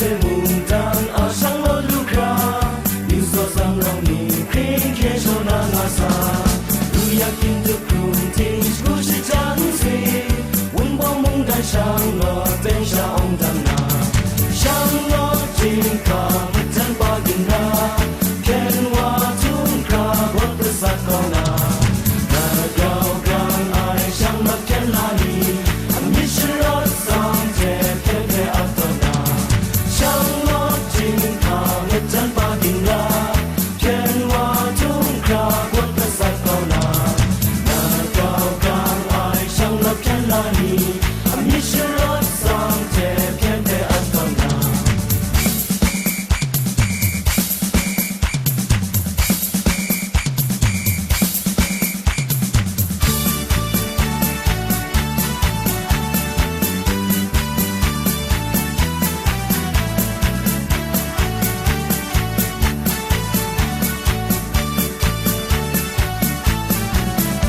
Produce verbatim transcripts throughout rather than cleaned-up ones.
Mungdan a shang law lu hkra, yu zaw tsang rau ni hkring hkye shaw na nga sa, lu yak yin dup hkrum ting shagu shajan si, wunpawng mungdan shang law teng sha awng dang na, shang law jin hkra, matan pa ginra, hpyen wa htum hkra, gawt gasat kau na, lat grau grang ai shang law hpyen la ni, a myit sharawt tsang hte hpyen hpe ap tawn na, shang law jin hkra, matan pa ginra, hpyen wa htum hkra, gawt gasat kau na, lat grau grang ai shang law hpyen la ni, a myit sharawt tsang hte hpyen hpe ap tawn na.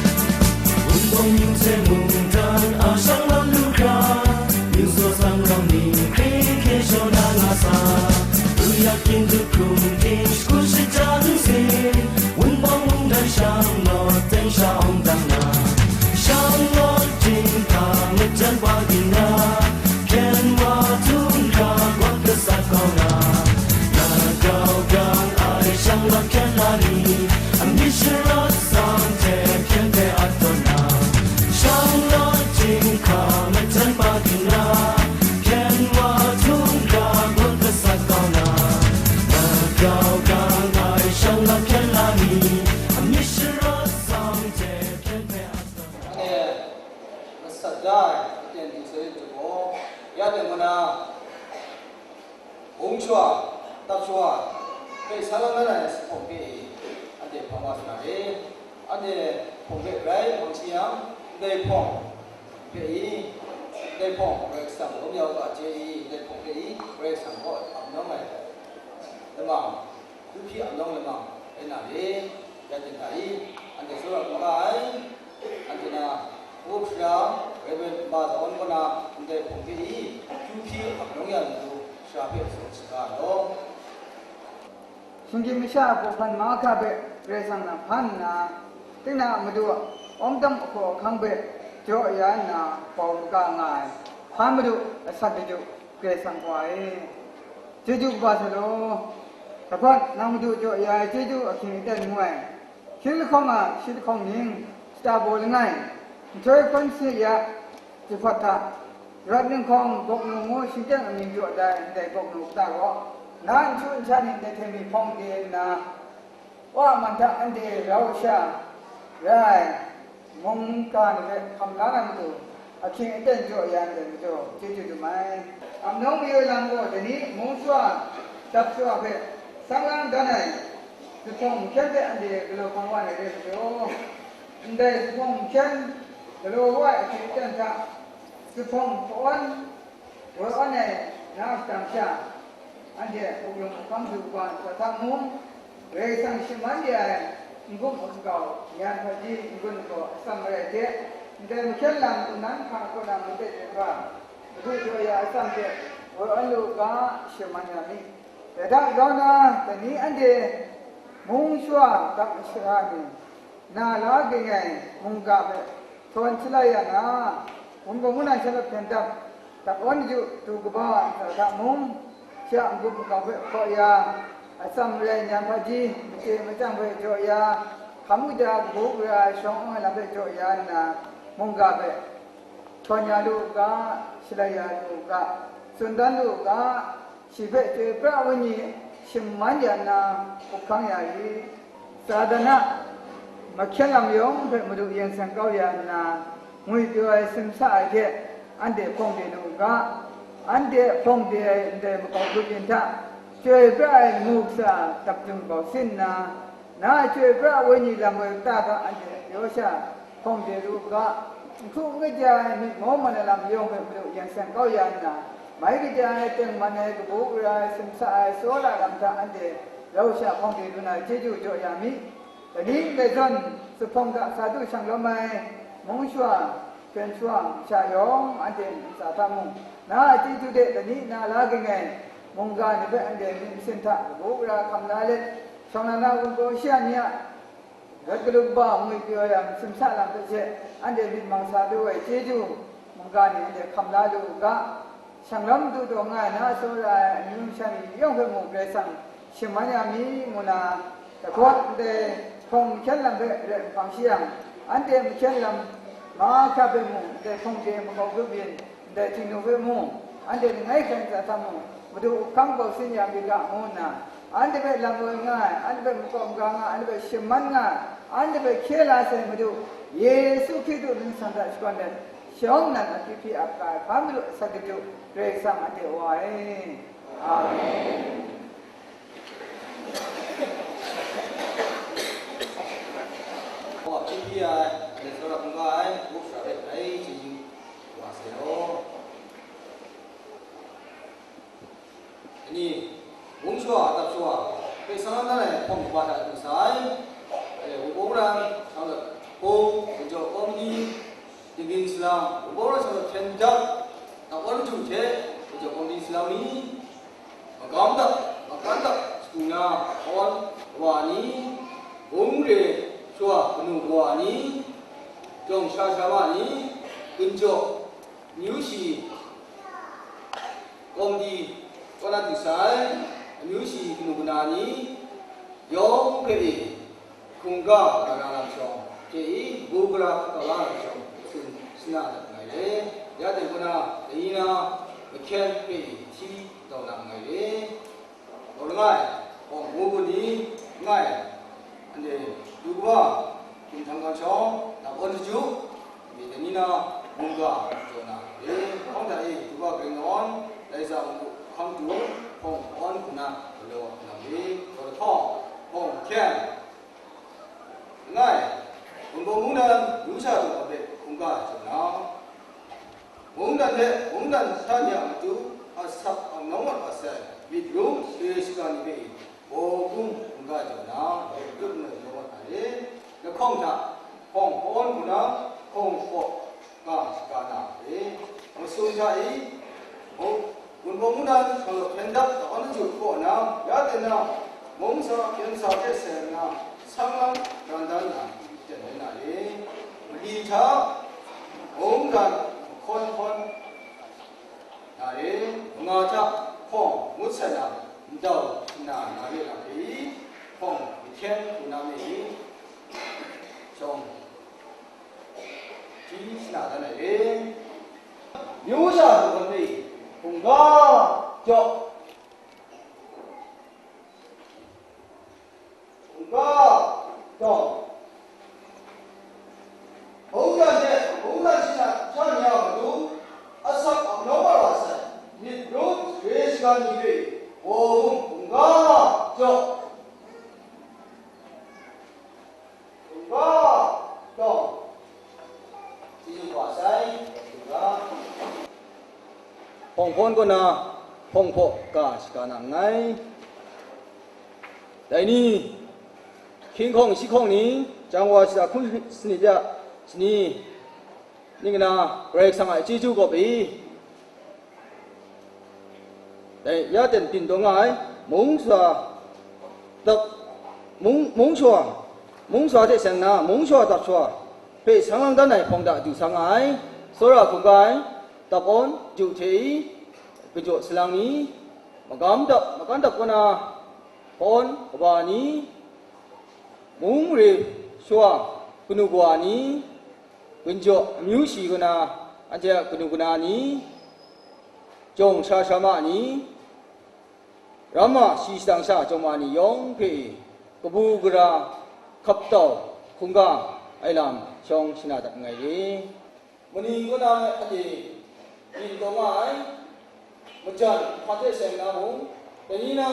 Wunpawng yu hte mungdan a shang law lu hkra, yu zaw tsang rau ni hkring hkye shaw na nga sa, lu yak yin dup hkrum ting shagu shajan si, wunpawng mungdan shang law teng sha awng dang na, shang law jin hkra, matan pa ginra, hpyen wa htum hkra, gawt gasat kau na, lat grau grang ai shang law hpyen la ni, a myit sharawt tsang hte hpyen hpe ap tawn na, shang law jin hkra, matan pa ginra, hpyen wa htum hkra, gawt gasat kau na, lat grau grang ai shang law hpyen la ni, a myit sharawt tsang hte hpyen hpe ap tawn na. Anhte masat da ai aten di sai tu gaw, ya de ngu na, bung shawa, tap shawa, hpe sa lang na ai sa hpawng hpe i, anhte hpang wa sa na re. Anhte hpawng hpe rai hpang shi yang, ndai hpawng hpe i, ndai hpawng Karai Kasang lawm ya u ga chye i, ndai hpawng hpe i, Karai Kasang gaw ap nawng ai lamang, Yu hpyi a nawng lamang rai na re, ya ting hta i, anhte tsawra hkungga ai, anhte na, Paul Hkra, Reverend Ma Zawn kaw na, ndai hpawng hpe i, yu hpyi a nawng ya lu, sara hpe tsun shaga ai law. Shinggyim masha a hpang mahkra hpe Karai Kasang na hpan nna, tinang a matu a awng tam ahkaw ahkang hpe jaw ya nna, bau maga nga ai, hpa madu asak chyeju, Karai Kasang Wa e. Chyeju kaba sa law, lahkawt nang Madu jaw ya ai chyeju ahkying aten ngu ai, hkying lahkawng a shi lahkawng ning, shata baw langai, nhtoi hkawn sane ya, jahpawt hta, rawt ninghkawng, gawk nu ngu shingteng amying jaw da ai ndai gawk nu kata gaw, na nchu nsa ni ndai hte mi hpawng de nna, Wa a man hta anhte rau sha rai ai mungga ni hpe hkam la na matu, ahkying aten jaw ya ndai majaw, chyeju dum ai. Amnawng mayu lam gaw, dai ni mung shawa, dap shawa hpe sang lang dan ai zuphpawng nhkyen hpe anhte galaw hpang wa ai re majaw, ndai zuphpawng nhkyen galaw wa ai ahkying aten hta, zuphpawng hpa-awn, Woi awn ai na shadang sha, anhte hkuplung hkam du wa ntsa hta mung, Karai Kasang shaman ya ai n-gun nkau, yan hpaji n-gun nkau atsam marai hte, ndai mahkyen lam nnan hpa kaw na maten ai hpa, Madu jaw ya atsam hte woi awn lu u ga, shaman ya mi. Dai hta grau na, dai ni anhte mung shawa dap mashara ni, na la ging ai mungga hpe htawn shalai ya na, wunpawng mungdan sha lap hpyen dap, dap awn yu du kaba ai ntsa hta mung, shi a n-gup nkau hpe hkaw ya, atsam rai nyan hpaji, machye machyang hpe jaw ya, hkam kaja kabu gara ai shawng awng ai lam hpe jaw ya nna, mungga hpe htawn ya lu u ga, shalai ya lu u ga, tsun dan lu u ga, Shi hpe Chyoi pra ai Wenyi shaman ya nna, hkap hkang ya i, Satan a mahkyen lam yawng hpe Madu yen seng kau ya nna, ngwipyaw ai simsa ai hte anhte hpawng de lu u ga, anhte hpawng de ai ndai makau grup yin hta, chyoi pra ai lamu kasa dap dung bau sin nna, Na a Chyoi pra ai Wenyi lam woi kata ga anhte pyaw sha hpawng de lu u ga, n hku n kaja ai myit maw man ai lam yawng hpe Madu yen seng kau ya nna, mai kaja ai, tengman ai, kabu gara ai, simsa ai, tsawra lam hta anhte rau sha hpawng de lu na chyeju jaw ya mi. Dai ni ndai zawn, zuphpawng hta sa du shang lawm ai, mung shawa, hpyen shawa, masha yawng anhte ntsa hta mung, na a chyeju de dai ni na la ging ai, mungga ni hpe anhte myit masin hta kabu gara hkam la let, shawng na na wunpawng shara ni a rawt galum kaba ngwi pyaw yang, simsa lam hpe she anhte myit mang sa pyaw ai chyeju mungga ni anhte hkam la lu u ga. Shang lam du taw nga ai na tsawra ai amyu masha ni yawng hpe mung Karai Kasang shaman ya mi, ngu na, dahkawt ndai hpawng mahkyen lam hpe rai hpang shi yang, anhte mahkyen lam mahkra hpe mung, ndai hpawng de makau grup yin, ndai Htingnu hpe mung, anhte langai hkrai ntsa hta mung, Madu hkam kau sin ya mi ga, ngu nna, anhte hpe lam woi nga ai, anhte hpe makau maga nga ai, anhte hpe shaman nga ai, anhte hpe hkye la sai Madu Yesu Hkristu mying hta shakawn let, shawng nnan akyu hpyi ap ga ai hpa majaw, asak daju Karai Kasang anhte Wa e. Amen. Wa hpyi hpyi ai, anhte tsawra hkungga ai, Karai Kasang hpe rai chyeju wa sai law. Ani, mung shawa, dap shawa, hpe sang dan ai hpawng kaba hta du sai. Anhte wunpawng mungdan, shawng lat hpung, ginjaw kawmdi, dinghpring salang, wunpawng mungdan shawng lat hpyen dap, dap awn maju hte, ginjaw kawmdi salang ni, magam dap, magam dap, shadu na, awn wa ni, mung re shawa kanu kawa ni, jawng sha sha ma ni, ginjaw, amyu shi, kawmdi, kaw na du sai, amyu shi kanu kana ni, yawng hpe e, hkungga na na lam shawng, hte e, kabu gara hkap la lam shawng, tsun shana dat nngai re. Ya dai kaw na, dai ni na, mahkyen hpe e, hti kau na nngai re. Gaw langai, hpawng ngu gun ni, langai, anhte du kaba, hkying hkam shawng, dap awn daju, myit dai ni na, mungga jaw na re, hpawng hta e, du kaba gring nawn, lai za mung hkam tu, hpawng awn hku na, galaw na re, gaw lahkawng, hpawng hkyen, langai, wunpawng mungdan, lusha jaw na hpe, hkungga jaw na, mungdan hte mungdan sha ni a matu asak angnawng mat wa sai, myit rum sape shaga ni hpe gaw hkungga jaw na, myit rum na jaw mat na re, lahkawng hta hpawng hpawn hku na, hpawng hpaw ga shaga na re, masum hta i, wunpawng mungdan shawng lat hpyen dap dap awn daju kaw na, ya ten na, mung sa hpyen sa hte seng nna, sang lang dan dan na, jan rai na re, mali hta, mungdan mahkawn hkawn na re, manga hta hpawng ngut sai na, ndau shana na re na hpe i, hpawng mahkyen hku na me i, shawng hti shana dan ai re. Myu sha hkungga jaw, hkungga jaw, mungdan hte mungdan shana sha ni a matu asak angnawng mat wa sai, myit rum sape shaga ni hpe, gaw hkungga jaw. Hpawng hpawn kaw na, hpawng hpaw ga shaga na nngai. Dai ni, hkying hkawng shi hkawng ni, jang wa shada hkun sanit ya, shani, ning na, Karai Kasang a chyeju gaw pyi, dai ya ten byin taw nga ai, mung sha dap, mung, mung shawa, mung shawa hte seng nna, mung shawa dap shawa hpe sang lang dan ai hpawng da du sa nga ai, tsawra hkungga ai, dap awn, ju hte i, kajaw salang ni, magam dap, makan dap kaw na, hpawn, kaba ni, mung re shawa, kanu kawa ni, ginjaw amyu shi kaw na, anhte a kanu kana ni, jawng sha sha ma ni, ramma shi shadang sha jawng ma ni yawng hpe kabu gara hkap tau hkungga ai lam shawng shana dat nngai re. Mani kaw na anhte byin taw nga ai, majan hpa hte seng na mung, dai ni na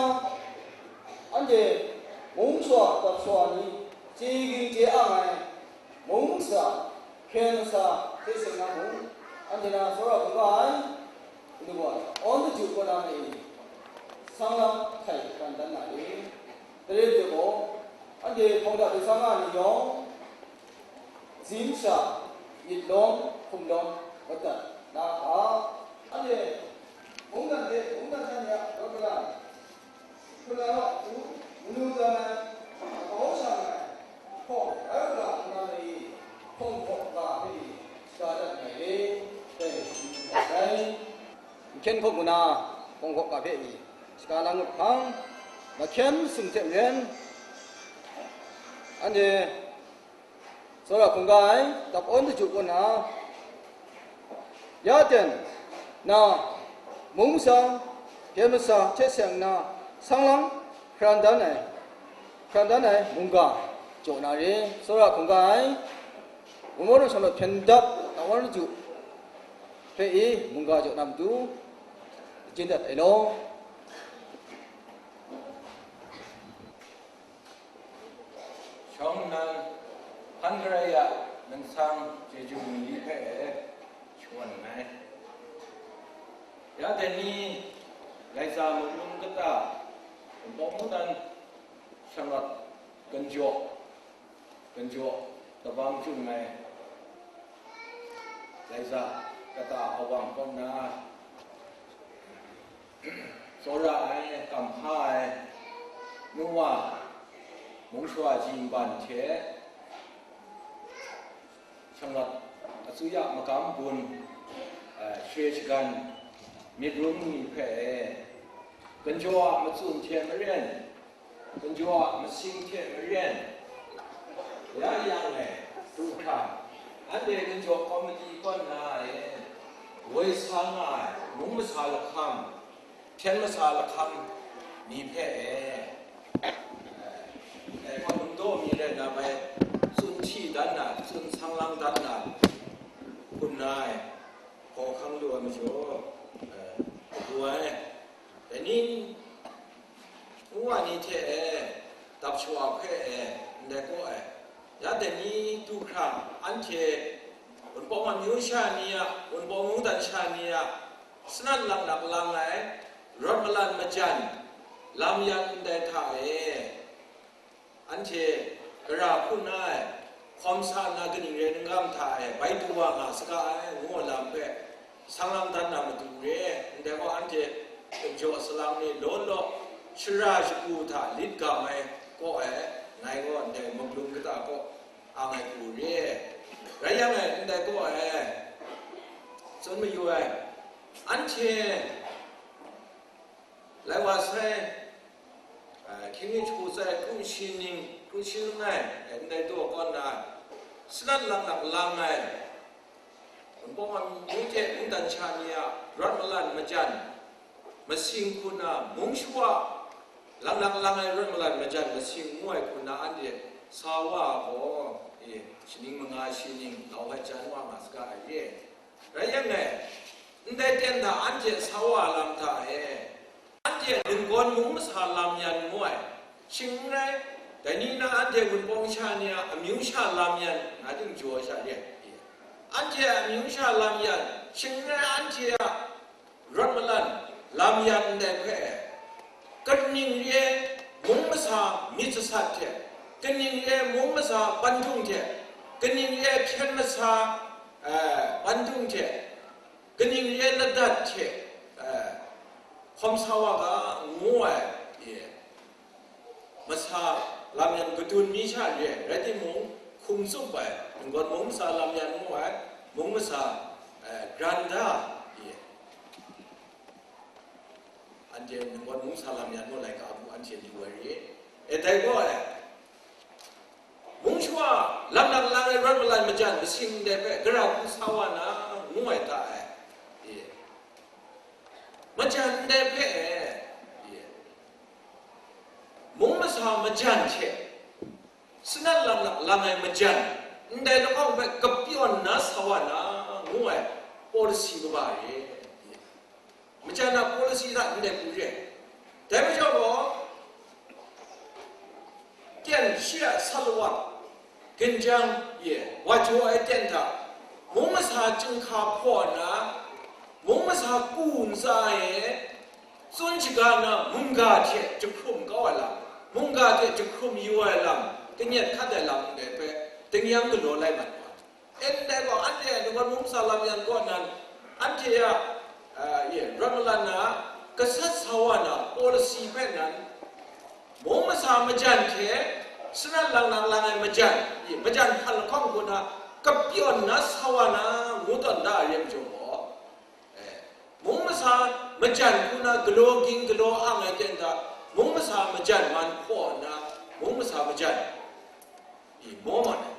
anhte mung shawa dap shawa ni, chye ging chye ang ai, mung masa, hkyen masa hte seng na mung, anhte na tsawra hkungga ai, kanu kawa, awn daju kaw na hte e, sang lang htai hkan dan na re. Dai rai gaw, anhte hpawng da hte sa nga ai ni yawng, zim sha, myit lawm, hkum lawm, madat na hka, anhte Mungdan hte mungdan sha ni a rawt malam, hpuna wa hku manu tam ai, makau sha nga ai, hpawng rai wa nga ai, hpawng hkawk ga hpe i, shaga dat nga ai re, dai hpyi nga ai. Nhkyen hkawk muna hpawng hkawk ga hpe i, shaga lang ngut hpang, mahkyen sum hte maren, anhte tsawra hkungga ai, dap awn daju kaw na, ya ten na, mung masang, hpyen masa hte seng nna, sang lang hkaran dan ai, hkaran dan ai mungga jaw na re, tsawra hkungga ai, wunmaw rau shalawt hpyen dap, dap awn daju hpe i mungga jaw na matu, jin dat ai law. Shawng nnan, hpan garai a, nang sang chyeju mali hpe e, shawan nngai. Ya dai ni, Laiza Mungmung kata, Wunpawng Mungdan Shanglawt Ganjaw, Ganjaw Kabang Chyum ai Laiza kata awang kaw nna, tsawra ai, kamhpa ai, nu wa, mung shawa ji nban hte, Shanglawt asuya magam gun, eh, share shagan, myit rum ni hpe e, Ganjaw a matsun hte maren, Ganjaw a masing hte maren, ya yang e, du hkra, anhte Ganjaw Komiti kaw nna e, woi sa nga ai mung masa lahkam, hpyen masa lahkam ni hpe e, e, hkawt lungdaw mi rai na bai, tsun hti dan na, tsun sang lang dan na, hkum na ai, hkaw hkang lu ai majaw, e, du ai. Dai ni, ngu wa ni hte e, dap shawa hpe e, ndai kaw ai. Ya dai ni du hkra, anhte Wunpawng amyu sha ni a, Wunpawng mungdan sha ni a, sanat laknak lang ai, rawt malan majan, lam yan ndai hta e, anhte gara hku na ai, hkawm sa nna kaning rai ningkam hta e bai du wa nga saga ai, ngu ai lam hpe, sang lang dan na matu re, ndai gaw anhte Ganjaw salang ni law law, shara shagu hta lit gam ai kaw e, ngai gaw ndai Maglum kata kaw ang ai hku re. Rai yang e, ndai kaw e, tsun mayu ai, anhte lai wa sai, a, hkying mi hku tsai, kru shi ning, kru shi langai, e, ndai daw kaw nna, sanat laknak lang ai, Wunpawng amyu hte mungdan sha ni a rawt malan majan, masing hku na mung shawa, laknak lang ai rawt malan majan masing ngu ai hku na anhte sa wa gaw, e, shaning manga shi ning kau hkrat jan wa nga saga ai re. Rai yang e, ndai ten hta anhte sa wa lam hta e, anhte ninggawn mung masa lam yan ngu ai, shing n rai, dai ni na anhte Wunpawng sha ni a amyu sha lam yan, nga ting jaw sha re, anhte a amyu sha lam yan, shing n rai, anhte a rawt malan lam yan ndai hpe, kaning re ai mung masa myit sasat hte, kaning re ai mung masa pantung hte, kaning re ai hpyen masa, eh, pantung hte, kaning re ai ladat hte, eh, hkawm sa wa ga, ngu ai, e, masa lam yan kadun mi sha re ai, rai timung, hkum tsup ai, ninggawn mung masa lam yan ngu ai, mung masa, eh, granda, e, anhte ninggawn mung masa lam yan ngu laika bu anhte lu ai re. E, dai gaw ai, mung shawa, lam lang lang ai rawt malan majan masing ndai hpe gara hku sa wa na, ngu ai ta ai. E. Majan ndai hpe e, e, mung masa majan hte, sanat laknak lang ai majan, ndai lahkawng hpe kapyawn na sa wa na, ngu ai policy kaba re. Majan a policy hta ndai hku re. Dai majaw gaw, ten shi a salawat, ginjang e, wa jaw ai ten hta, mung masa chyinghka hpaw nna, mung masa ku ntsa e, tsun shaga na mungga hte jahkrum kau ai lam, mungga hte jahkrum yu ai lam, kanyat hkat ai lam ndai hpe, tingyan galaw lai mat wa. Ndai gaw, anhte a ninggawn mung masa lam yan kaw nan, anhte a, a, ye, rawt malan na, gasat sa wa na policy hpe nan, mung masa majan hte, sanat lang lang lang ai majan, ye, majan hpan lahkawng hku na, kapyawn na sa wa na, ngu tawn da ai majaw gaw, eh, mung masa majan hku na galaw ging galaw ang ai ten hta, mung masa majan man hpaw nna, mung masa majan, i, maw man ai.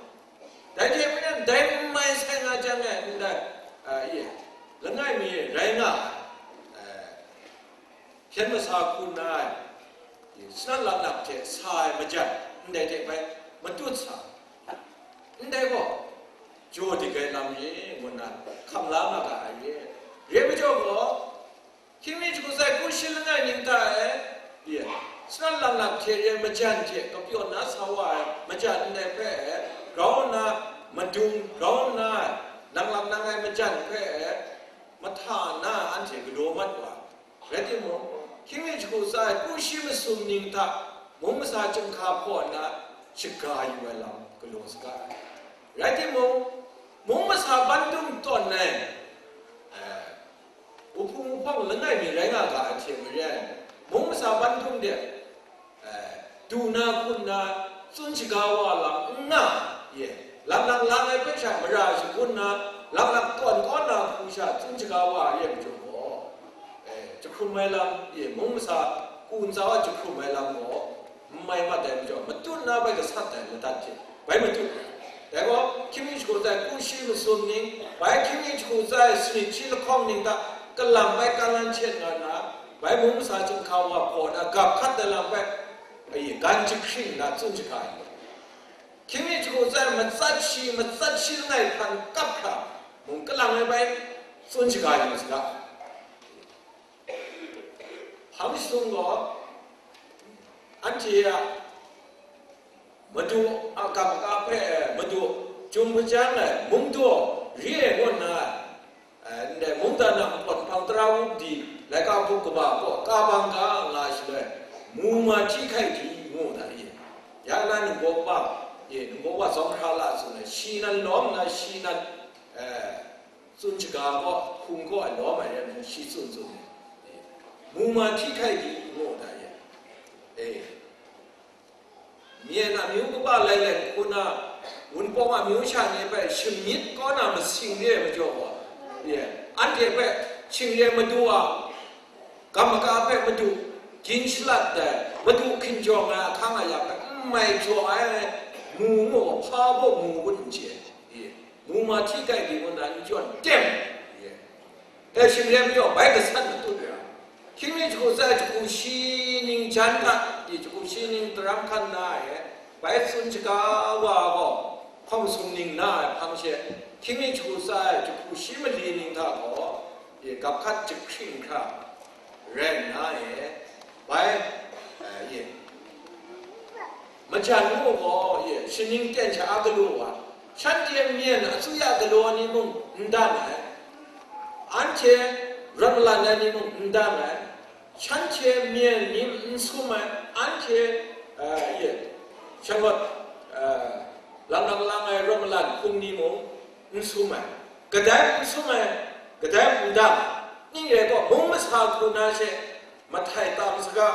Dai hte maren dai n mai sai nga jang e, ndai, a, i, langai mi rai nga ai, a, hpyen masa hku nna ai, i, sanat laknak hte sa ai majan, ndai hte bai matut sa, ndai gaw, jaw dik ai lam ye, ngu nna hkam la nga ga ai ye. Re ai majaw gaw, hkying mi jahku tsai kungshi langai ning hta e, ye, sanat laknak hte re ai majan hte kapyawn na sa wa ai majan ndai hpe e, grau nna madung, grau nna lang lang lang ai majan hpe e, mahta nna anhte galaw mat wa. Rai timung, hkying mi jahku tsai kungshi masum ning hta mung masa chyinghka hpaw nna shaga yu ai lam galaw saga ai. Rai timung, mung masa ban dum tawn ai, eh, wuhpung wuhpawng langai mi rai nga ga ai hte maren, mung masa ban dum de, eh, du na hkun na tsun shaga wa lam n nga, ye, lang lang lang ai hpe sha mara shagun na, lang lang tawn kaw na hku sha tsun shaga wa ye majaw gaw, eh, jahkrum ai lam, ye, mung masa ku ntsa wa jahkrum ai lam gaw, n mai mat ai majaw, matut na bai gasat ai ladat hte bai matut ai. Dai gaw, hkying mi jahku tsai kungshi masum ning, bai hkying mi jahku tsai sanit shi lahkawng ning hta kalam bai kalan shet nga nna, bai mung masa chyinghka wa hpaw na gap hkat ai lam bai, ayi, gan jahkring na tsun shaga ai. Hkying mi jahku tsai matsat shi, matsat shi langai hkran kap hkra, mung kalang ai bai tsun shaga yu saga. Hpang jahtum gaw, anhte a madu a kam ka hpe madu chyum hpajang ai mungdaw re ai ngu nna, eh, ndai mungdan a npawt hpang tara wupdi laika hpung kaba gaw ka bang ga nga shaloi, mu ma hti hkai di ngu na i, ya na ninggaw pa, e, ninggaw wa zawng hkra la tsun ai, shi nan lawm nna shi nan, eh, tsun shaga gaw, hpung gaw a lawm ai rai nna, shi tsun tsun ai. Mu ma hti hkai di ngu da ye. E, myen amyu kaba lai lai hku na, Wunpawng amyu sha ni hpe shingmyit kaw na masing re ai majaw gaw, ye, anhte hpe shing re madu a, Kam maka hpe madu gin shalat ai, madu hkinjawng ai ahkang aya hpe n mai jaw ai, mu mu hpa baw mu ngut n chye, ye, mu ma hti kai di ngu na n jawn tem, ye, e, shing re majaw bai gasat matut ra, hkying mi jahku tsai jahku shi ning jan hta, ye, jahku shi ning daram hkan na e, bai tsun shaga wa gaw, hpawng sum ning na ai hpang she, hkying mi jahku tsai jahku shi mali ning hta gaw, ye, gap hkat jahkring hkra rai nna e, bai, eh, ye, majan ngu gaw, ye, shaning ten sha a galaw wa, shanhte myen asuya galaw ni mung n dan ai, anhte rawt malan ai ni mung n dan ai, shanhte myen ni n sum ai, anhte, eh, ye, shanglawt, eh, lang lang lang ai rawt malan hpung ni mung n sum ai, kadai n sum ai, kadai n dang, ning rai gaw, mung masa hku na she mahtai tam saga,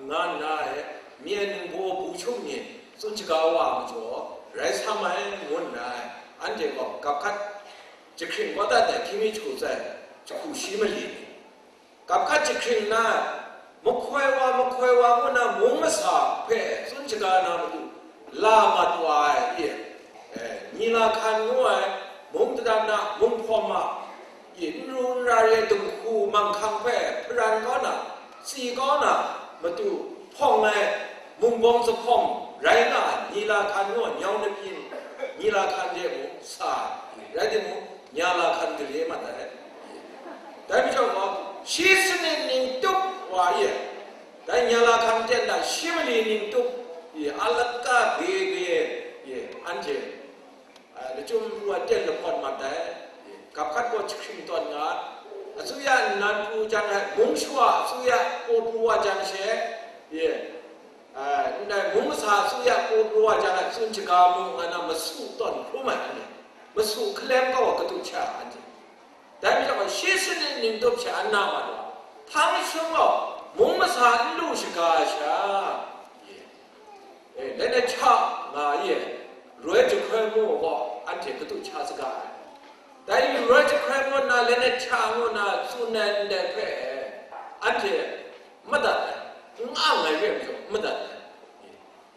nga nna e, myen ningbaw bu hkyung ni tsun shaga wa ai majaw, rai sam ai, ngu nna e, anhte gaw gap hkat jahkring kau dat ai hkying mi jahku tsai jahku shi mali ni, gap hkat jahkring nna, mahkoi wa, mahkoi wa ngu na mung masa hpe tsun shaga na matu, la mat wa ai, e, e, Nila hkan ngu ai, mung dadan na, mung hpawm a, e, n ru n ra re ai dinghku manghkang hpe hparan kau na, tsi kau na, matu hpawng ai, mungbawng zahpawng rai nga ai, Nila hkan ngu ai, nyau nabyin, Nila hkan de mung sa ai, rai timung, Nyala hkan gale mat ai. Dai majaw gaw, shi sanit ning tup wa ye, dai Nyala hkan ten na shi mali ning tup ye, a latka be be ye, anhte, a, lachyum pru ai ten lahpawn mat ai, gap hkat gaw jahkring tawn nga, asuya nnan pru jang ai, mung shawa asuya paw pru wa jang she, ye, a, ndai mung masa asuya paw pru wa jang ai tsun shaga mung nga na masu tawn hkrum ai, anhte masu hkalem kau ai katu hkya, anhte Dai majaw gaw, shi sanit ning tup sha n na mat wa, hpang jahtum gaw mung masa n lu shaga sha, e, langai hta nga ye, roi jahkoi ngu gaw anhte kadu hkya saga ai. Dai roi jahkoi ngu nna, langai hta ngu nna tsun ai ndai hpe, anhte madat ai, n ang ai re ai majaw, madat ai.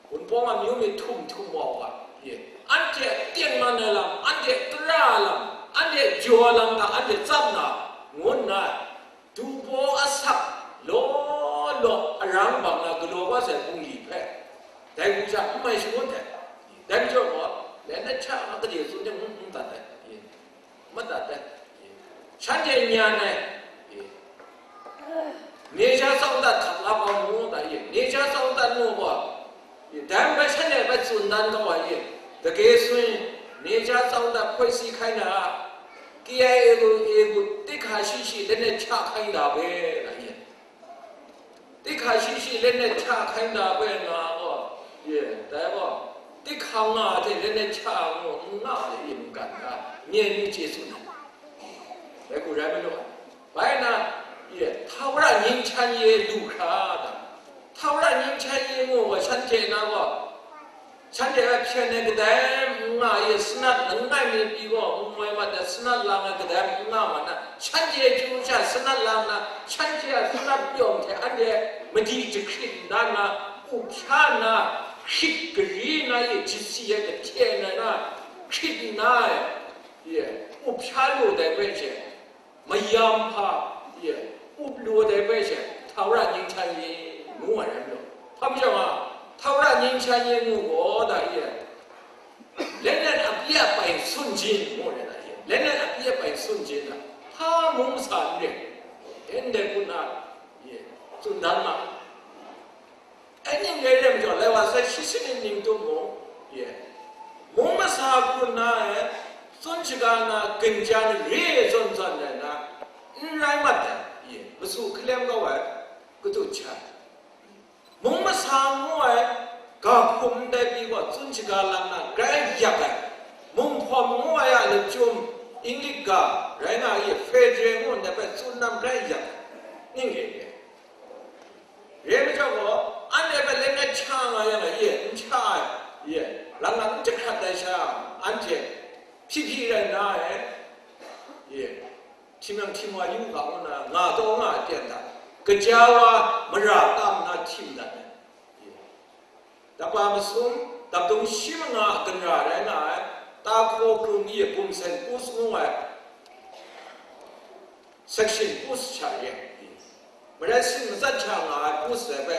Wunpawng amyu myit htum htum wa wa, ye, anhte a tengman ai lam, anhte a tara ai lam, anhte a jaw ai lam hta anhte tsap na, ngu nna, dubaw asak law law arang bang na galaw kau sai bungli hpe, dai hku sha n mai shangun ai. Dai majaw gaw, langai hta nga gade tsun jang, n, n dat ai. Madat ai. Shanhte nyan ai. Neja tsawng dat hkap la gaw ngu ga ye. Neja tsawng dat ngu gaw, dai bai shanhte bai tsun dan kau ai ye. Dage sun, neja tsawng dat hkoi si hkai na, K I A gu, A gu, tik hka shi shi langai hta hkai da bai, nga ye. Tik hka shi shi langai hta hkai da bai nga gaw, ye, dai gaw, tik hka nga hte langai hta ngu n nga ai ye mungkan ga, myen ni chye tsun ai. Dai hku rai majaw, bai na, ye, Htawra nying htan ye lu hkra ga, Htawra nying htan ye ngu gaw, shanhte na gaw, shanhte a hpyen ai kadai n nga ye, sanat langai mi pyi gaw n ngoi mat ai, sanat lang ai kadai n nga mat na, shanhte chyu sha sanat lang na, shanhte a sanat pyawng hte anhte madi jahkrit nna, up hpya nna, hkrit gari na ye, jasi ai kahten ai na, hkrit nna, ye, up hpya lu dai hpe she, mayam hpa, ye, up lu dai hpe she, Htawra nying htan ye, ngu ai rai majaw, hpa majaw nga, Htawra nying htan ye ngu gaw da ye, langai apyi apai sun jin, ngu ai da ye, langai apyi apai sun jin na, hpa mung masa n re, ndai hku nna, ye, tsun dan ma. Ai ning rai rai majaw, lai wa sai shi sanit ning tup mung, ye, mung masa hku nna e, tsun shaga na, ginjan re zawn zawn ai na, n rai mat ai, ye, masu hkalem kau ai, kadu hkya ai. Mung masa ngu ai, ga hkum ndai pyi gaw tsun shaga lang na, grai yak ai. Mung hpawm ngu ai a lachyum, Inglik ga, rai nga ai, federal ngu ndai hpe tsun lam grai yak ai. Ning re re. Re majaw gaw, anhte hpe langai hta nga yang a, ye, n hta ai, ye, lang lang n jahkrat ai sha, anhte hpyi hpyi rai nna ai, ye, htim yang htim wa yu u ga, ngu nna nga taw nga ai ten hta, kaja wa mara tam nna htim dat ai, ye, daba masum, dapdung shi manga a ganra rai nga ai, Tahkaw Krum e Bumsen Us ngu ai, section Us sha re ai, marai sin matsat sha nga ai Us ai hpe,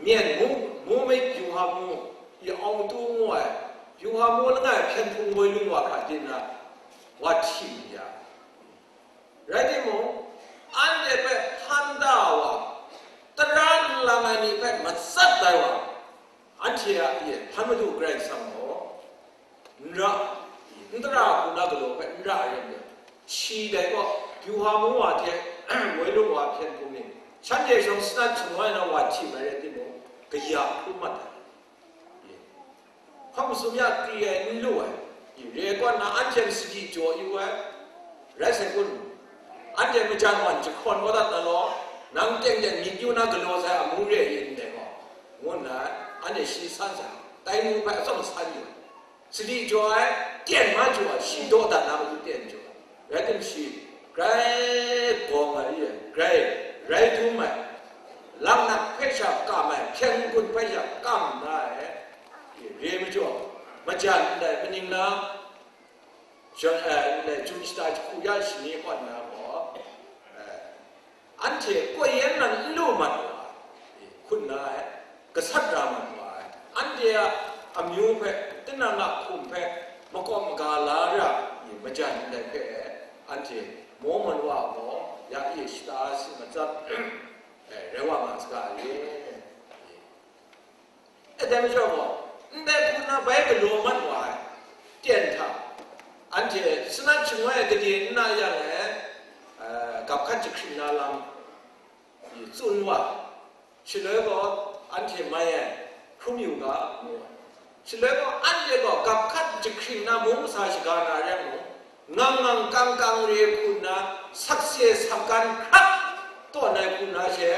Myen mu, mu myit Byuha mu, i Awng Tu ngu ai, Byuha mu langai hpyen hpung woi lung wa hkra din na, wa htim ya. Rai timung, anhte hpe hpan da wa, tara nlang ai ni hpe matsat ai wa, anhte a, ye, hpan Madu Karai Kasang gaw, n ra, n tara hku na galaw hpe n ra ai rai nme, shi dai gaw, Byuha mu wa hte, woi lung wa hpyen hpung ni, shanhte shawng sanat shangai na wa htim ai rai timung, kaya hkrum mat ai. Hkawng masum ya kri ai n lu ai, re ai kaw na anhte sadi jaw yu ai, rai sai kun, anhte majan wan jahkrawn kau dat na law, nang teng teng myit yu na galaw sai amu re ai ndai gaw, ngu nna anhte shi san sai, tai mu hpe atsawm san yu ai. Sadi jaw ai, tyen ma jaw ai, shi daw dat na matu tyen jaw ai. Rai timung shi, grai gawng ai, grai, rai dum ai, laknak hpe sha kam ai, hpyen n-gun hpe sha kam na ai, re majaw, majan ndai maning na, jan, eh, ndai jum shata jahku ya shani kaw nna gaw, eh, anhte koi yan nan n lu mat wa ai, hkun na ai, gasat ra mat wa ai, anhte a amyu hpe, tinang a hkum hpe, makawp maga la ra ai, majan ndai hpe, anhte Mormon wa gaw, ya e shata si matsat, eh, rai wa nga saga re. E, dai majaw gaw, ndai hku na bai galaw mat wa ai, tyen hta, anhte sanat shangai ai gade n na yang e, eh, gap hkat jahkring na lam, tsun wa, shaloi gaw anhte mai ai hkrum yu ga, ngu ai. Shaloi gaw anhte gaw gap hkat jahkring na mung masa shaga na rai mung, ngang ngang kang kang re hku nna, sakse sakgan hkrat tawn ai hku nna she,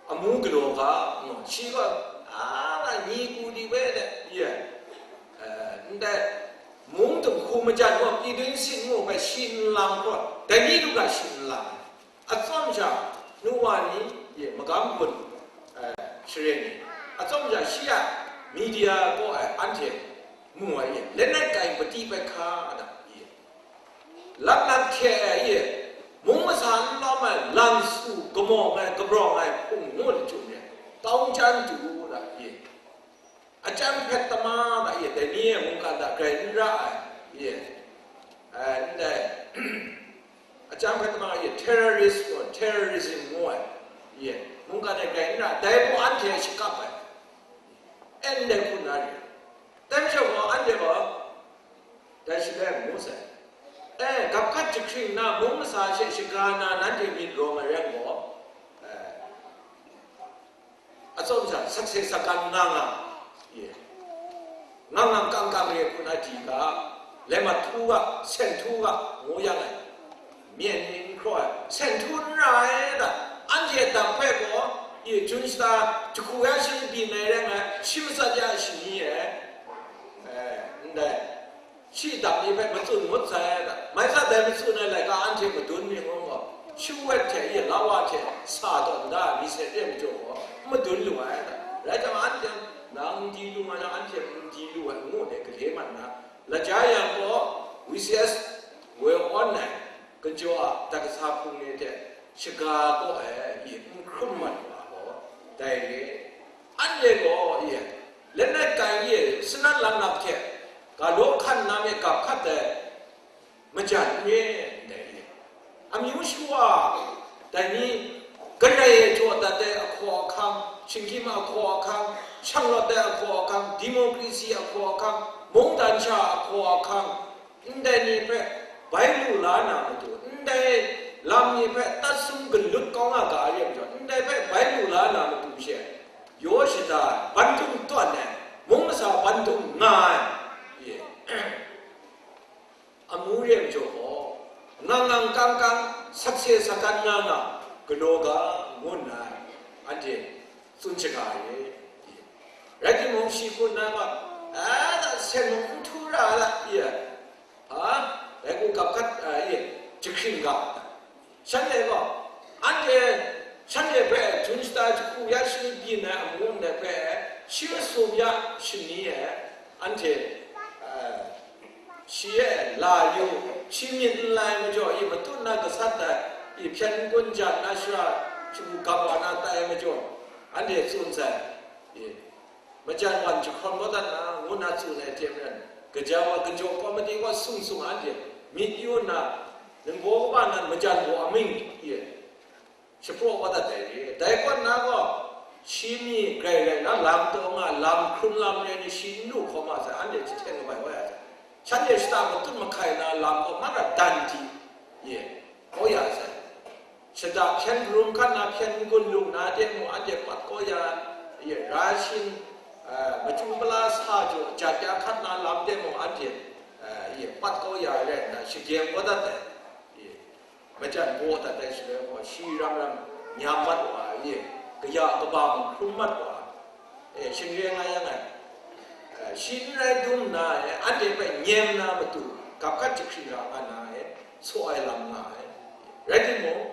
amu galaw ga, ngu, shi gaw, a, nga nyi ku di we de, ye, eh, ndai, mung dum hku majan gaw, Pyidun sin ngu hpe shi n lang hkra, dai ni du ga shi n lang ai. Atsawm sha, nu wa ni, ye, magam gun, eh, share ni, atsawm sha shi a media gaw, eh, anhte mu ai ye, langai kai pati bai hka na, ye, lap lap hte ai ye, mung masa n lawm ai, lan su, kamawng ai, kabrawng ai, hpung ngu jum ye, tau jan du na, ye, a chyang hpet tama na, ye, dai ni e mungkan hta grai n ra ai, ye, eh, ndai, a chyang hpet tama, ye, terrorist ngu, terrorism ngu ai, ye, mungkan e grai n ra, dai gaw anhte shakap ai, e ndai hku na re, dai majaw gaw, anhte gaw, dai shaloi ngu sai. E, gap hkat jahkring na, mung masa she shaga na, nanhte myit rawng ai rai gaw, e, atsawm sha, sakse sakgan nga nga, ye, ngang ngang kang kang re hku na di ga, laimat htu ga, sen htu ga, ngu yang ai. Myen ni n hkraw ai, sen htu n ra ai da, anhte a dam hpe gaw, ye, jun shata jahku ya shi byin ai rai nga ai, shi matsat ya ai shani e, e, ndai, shi dam ni hpe matsun ngut sai da, mai sa dai matsun ai laika anhte madun myit ngu gaw, shu wet hte ye, la wa hte sa tawn da, mi se re majaw gaw, n madun lu ai da, rai jang, anhte nang n di lu nga yang, anhte n di lu ai, ngu de gale mat na, Laja yang gaw, V C S woi awn ai, Ganjaw a dat kasa hpung ni hte shaga gaw e, ye, n hkrum mat wa gaw, dai re. Anhte gaw, ye, langai kai ye, sanat langnap hte ga law hkan na me gap hkat ai majan n re, ndai ye. Amyu shawa, dai ni, Karai e jaw dat ai ahkaw ahkang, shinggyim ahkaw ahkang, shanglawt ai ahkaw ahkang, democracy ahkaw ahkang, mungdan sha ahkaw ahkang, ndai ni hpe bai lu la na matu, ndai lam ni hpe tat sum galut kau nga ga re majaw, ndai hpe bai lu la na matu she, yaw shada ai, bandum tawn ai, mung masa bandum nga ai, ye. Amu re majaw gaw, ngang ngang kang kang, sakse sakgan nga nga, galaw ga, ngu nna anhte tsun shaga ai. Rai timung, shi hpun na gaw, a, sen mung n htu ra la, ye, a, dai hku gap hkat, a, ye, jahkring ga, Shanhte gaw, anhte, shanhte hpe jun shata jahku ya shi byin ai amu ndai hpe, shi masum ya shani e, anhte, eh, shi e la yu, shi myit n lai majaw, i matut na gasat ai, i hpyen n-gun jan na shara shagu gap wa na tai majaw, anhte tsun sai, i, majan wan jahkawm kau dat na, ngu nna tsun ai hte maren, gaja wa, Ganjaw Kawmiti wa sung sung anhte myit yu nna, ningbaw kaba nan majan gaw amying, i, shapraw kau dat ai re. Dai kaw nna gaw, shi mi grai rai na, lam taw nga, lam hkrun lam re ni shi n lu hkawm a sai, anhte jahten kabai wa ya sai. Shanhte shata matut mahkai na lam gaw mara dan di, ye, kau ya sai. Shata hpyen hparum hkan na, hpyen n-gun lung na de mung, anhte pat kau ya, ye, ra shin, eh, machyu mala sa jaw, jat ya hkat na lam de mung, anhte, eh, ye, pat kau ya rai nna, shagem kau dat ai, ye, majan baw dat ai shaloi gaw, shi ram ram nyam mat wa ai, ye, kaya kaba mung hkrum mat wa ai, e, shing re nga yang ai, eh, shi n rai dum nna, eh, anhte hpe nyem na matu, gap hkat jahkring ra nga na, eh, saw ai lam nga ai. Rai timung,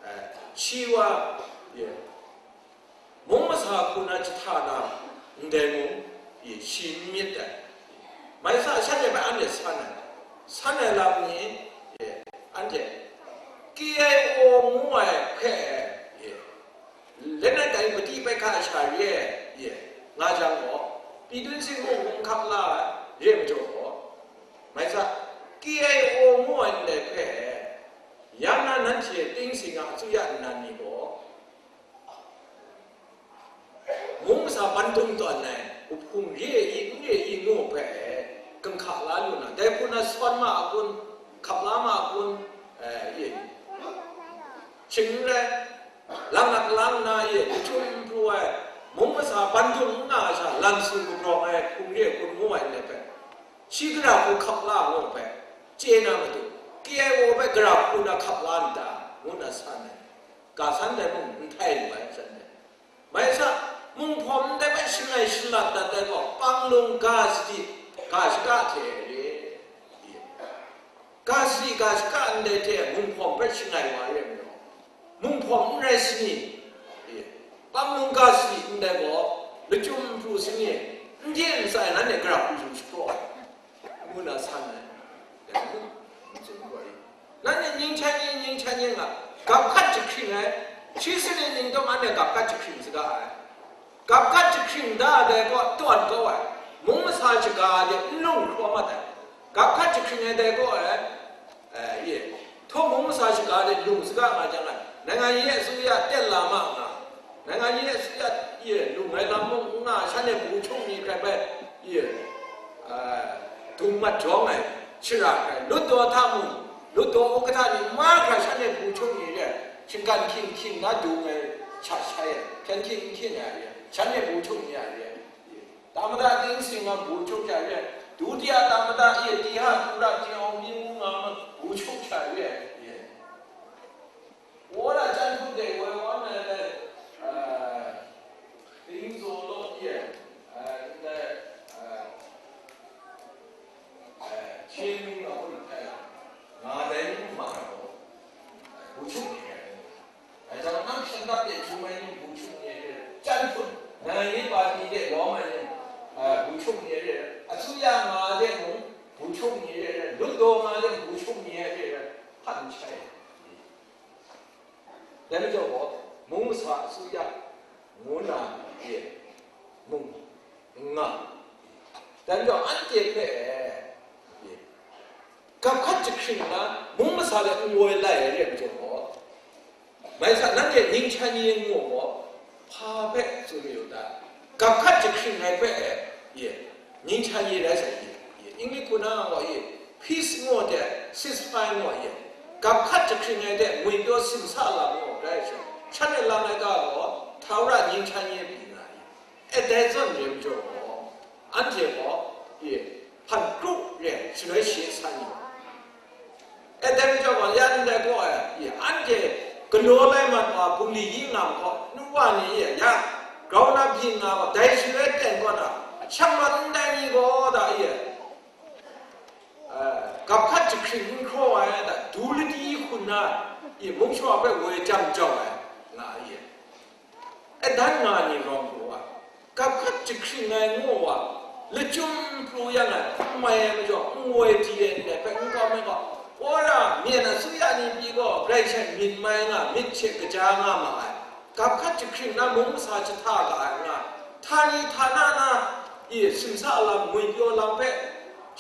eh, shi wa, ye, mung masa hku na jahta na, ndai mung, ye, shi n myit ai. Mai sa shanhte hpe anhte san ai, san ai lam ni, ye, anhte K I O ngu ai hpe, ye, Langai kai madi bai hka sha re, ye, nga jang gaw, Pyidun sin mung n hkap la ai, re majaw gaw, mai sa, K I O ngu ai ndai hpe, yang na nanhte ting sing a asuya nnan ni gaw, mung masa bandum tawn ai, uhpung re ai i, n re ai i ngu hpe, ganhka la lu na, dai hku na sawn ma a kun, hkap la ma a kun, eh, ye, shing n rai. Lang nak lang na ye, jahtum n pru ai, mung masa bandum n nga ai sha, lan su kabrawng ai hpung re hkun ngu ai ndai hpe, shi gara hku hkap la ngu hpe, chye na matu, K I O hpe gara hku na hkap la n ta, ngu na san ai. Ga san dai mung n htai lu ai, san dai. Mai sa, munghpawm ndai hpe shangai shalat dat ai gaw, panglung ga sadi, ga shaka hte re. Ga sadi, ga shaka ndai hte munghpawm hpe shangai wa re ai majaw, munghpawm n rai sani, panglung ga sadi ndai gaw, lachyum pru sani, n hte n tsai nanhte gara hku shapraw ai, ngu na san ai. Dai mung, n tsun gaw i. Nanhte ငြိမ်းချမ်းရေး, ငြိမ်းချမ်းရေး nga, gap hkat jahkring ai, shi sanit ning tawng anhte gap hkat jahkring saga ai. Gap hkat jahkring da dai gaw tawn kau ai, mung masa shaga de n lung hkraw mat ai. Gap hkat jahkring ai dai gaw ai, eh, ye, htaw mung masa shaga de lung saga nga jang ai, နိုင်ငံရေးအစိုးရ တက်လာမှ nga, နိုင်ငံရေးအစိုးရ ye, lung ai lam mung n nga, shanhte ဗိုလ်ချုပ် ni hkrai bai, ye, ah, dung mat jawng ai, shara hkrai, လွှတ်တော် hta mung, လွှတ်တော် ဥက္ကဋ္ဌ ni ma hkra shanhte ဗိုလ်ချုပ် ni re ai, shinggan hkying hkying na dung ai, sha shai ai, hpyen hkying n hkying ai re ai, shanhte ဗိုလ်ချုပ် ni a re ai. သမ္မတ သိန်းစိန် က ဗိုလ်ချုပ် sha re ai, ဒုတိယ သမ္မတ ye, တီဟသုရ တင်အောင်မြင့်ဦး nga ma ဗိုလ်ချုပ် sha re ai. ဝေါ်ဒ ကျန်းထွတ် တွေ ဝယ်ဝါမယ်တဲ့ အဲ သိန်းဇော်တို့ရဲ့ အဲ တဲ့ အဲ အဲ ချင်းမင်းတို့ ထိုင်လာ ငါတိုင်းမှာတော့ ဘူချုပ်နေတယ်။ အဲကြောင့် နောက်ဆက်တဲ့ ဂျူမိုင်း ဘူချုပ်နေတဲ့ ကျန်းထွတ် နိုင်ငံရေးပါတီရဲ့ ဝေါ်မယ် အဲ ဘူချုပ်နေတဲ့ အစိုးရမှာတဲ့ ဘူချုပ်နေတဲ့ လွှတ်တော်မှာတဲ့ ဘူချုပ်နေတဲ့ ဖတ်နေတယ်။ ဒါကြောင့်ပေါ့ မုန်းမဆာအစိုးရ ငိုနာရဲ့ မုန်းငါ ဒါကြောင့် အန်တီဖက် ကပ်ခတ်ချင်တာ မုန်းမဆာတဲ့ ငိုလာရဲ့ ကြောင့်ပေါ့ မဆာ နံပါတ် ငြိမ်းချမ်းရေး ငို့ပေါ့ ဖာဖက် ဆိုလို့တာ ကပ်ခတ်ချင်တဲ့ ရဲ့ ငြိမ်းချမ်းရေး ဒါဆိုရင် အင်္ဂလိပ်က ခုနက ဟော ရေး peace ငို့တဲ့ ceasefire ငို့ ရေး ကပ်ခတ်ချင်တဲ့ ငွေပြော စင်ဆာလာ ငို့ ဒါဆိုရင် ဆက်လက်လာမယ့် ကတော့ ထာဝရငြိမ်းချမ်းရေး ပြည်လာရေး အဲဒါဆိုရင် ကြောင့် အန်တီ ပေါ့ ရေး ဖန်ကရုရဲ့ ကျွန်တော် ရှေ့ဆက်နေပါ အဲဒါကြောင့် ရန်တဲ့ကော အန်တီ ကလိုလိုက်မှာ ပါ ပူလီကြီး ငါ ကော နုဝါနေ ရ ကောင်းနာ ပြင် ငါ ပါ ဒိုင်ရွှေ တဲ့ ကော တာ ရှမ်းမ တိုင်းကြီး ကော တာ ရဲ့ အဲ ကပ်ခတ်ချင် ခေါ် ရ တာ ဒူလတီ ခုန ရေ မုံချော် ဘက် ဝေ ကြံ ကြောက် ရ ငါ ရေ အဲဒါ ငါ နေ ရောင် ကို ပါ ကပ်ခတ်ချင် ငို့ ဝါ လ ကျုံ ပူ ရ ငါ မ ရ မ ကြောက် ငွေ တီ ရ နဲ့ ပဲ ငွေ ကော မဲ ကော ဝေါ်ရ မြင် အစိုးရ နေ ပြည် ကော ကြိုက်ချက် မြင် မိုင်း ငါ မြစ် ချစ် ကကြား ငါ မ အဲ ကပ်ခတ်ချင် နာ မုံ မဆာ ချ ထား က အာ ငါ ဌာန ဌာန နာ ရေ စင်ဆာ အလံ ငွေပြော လံ ပဲ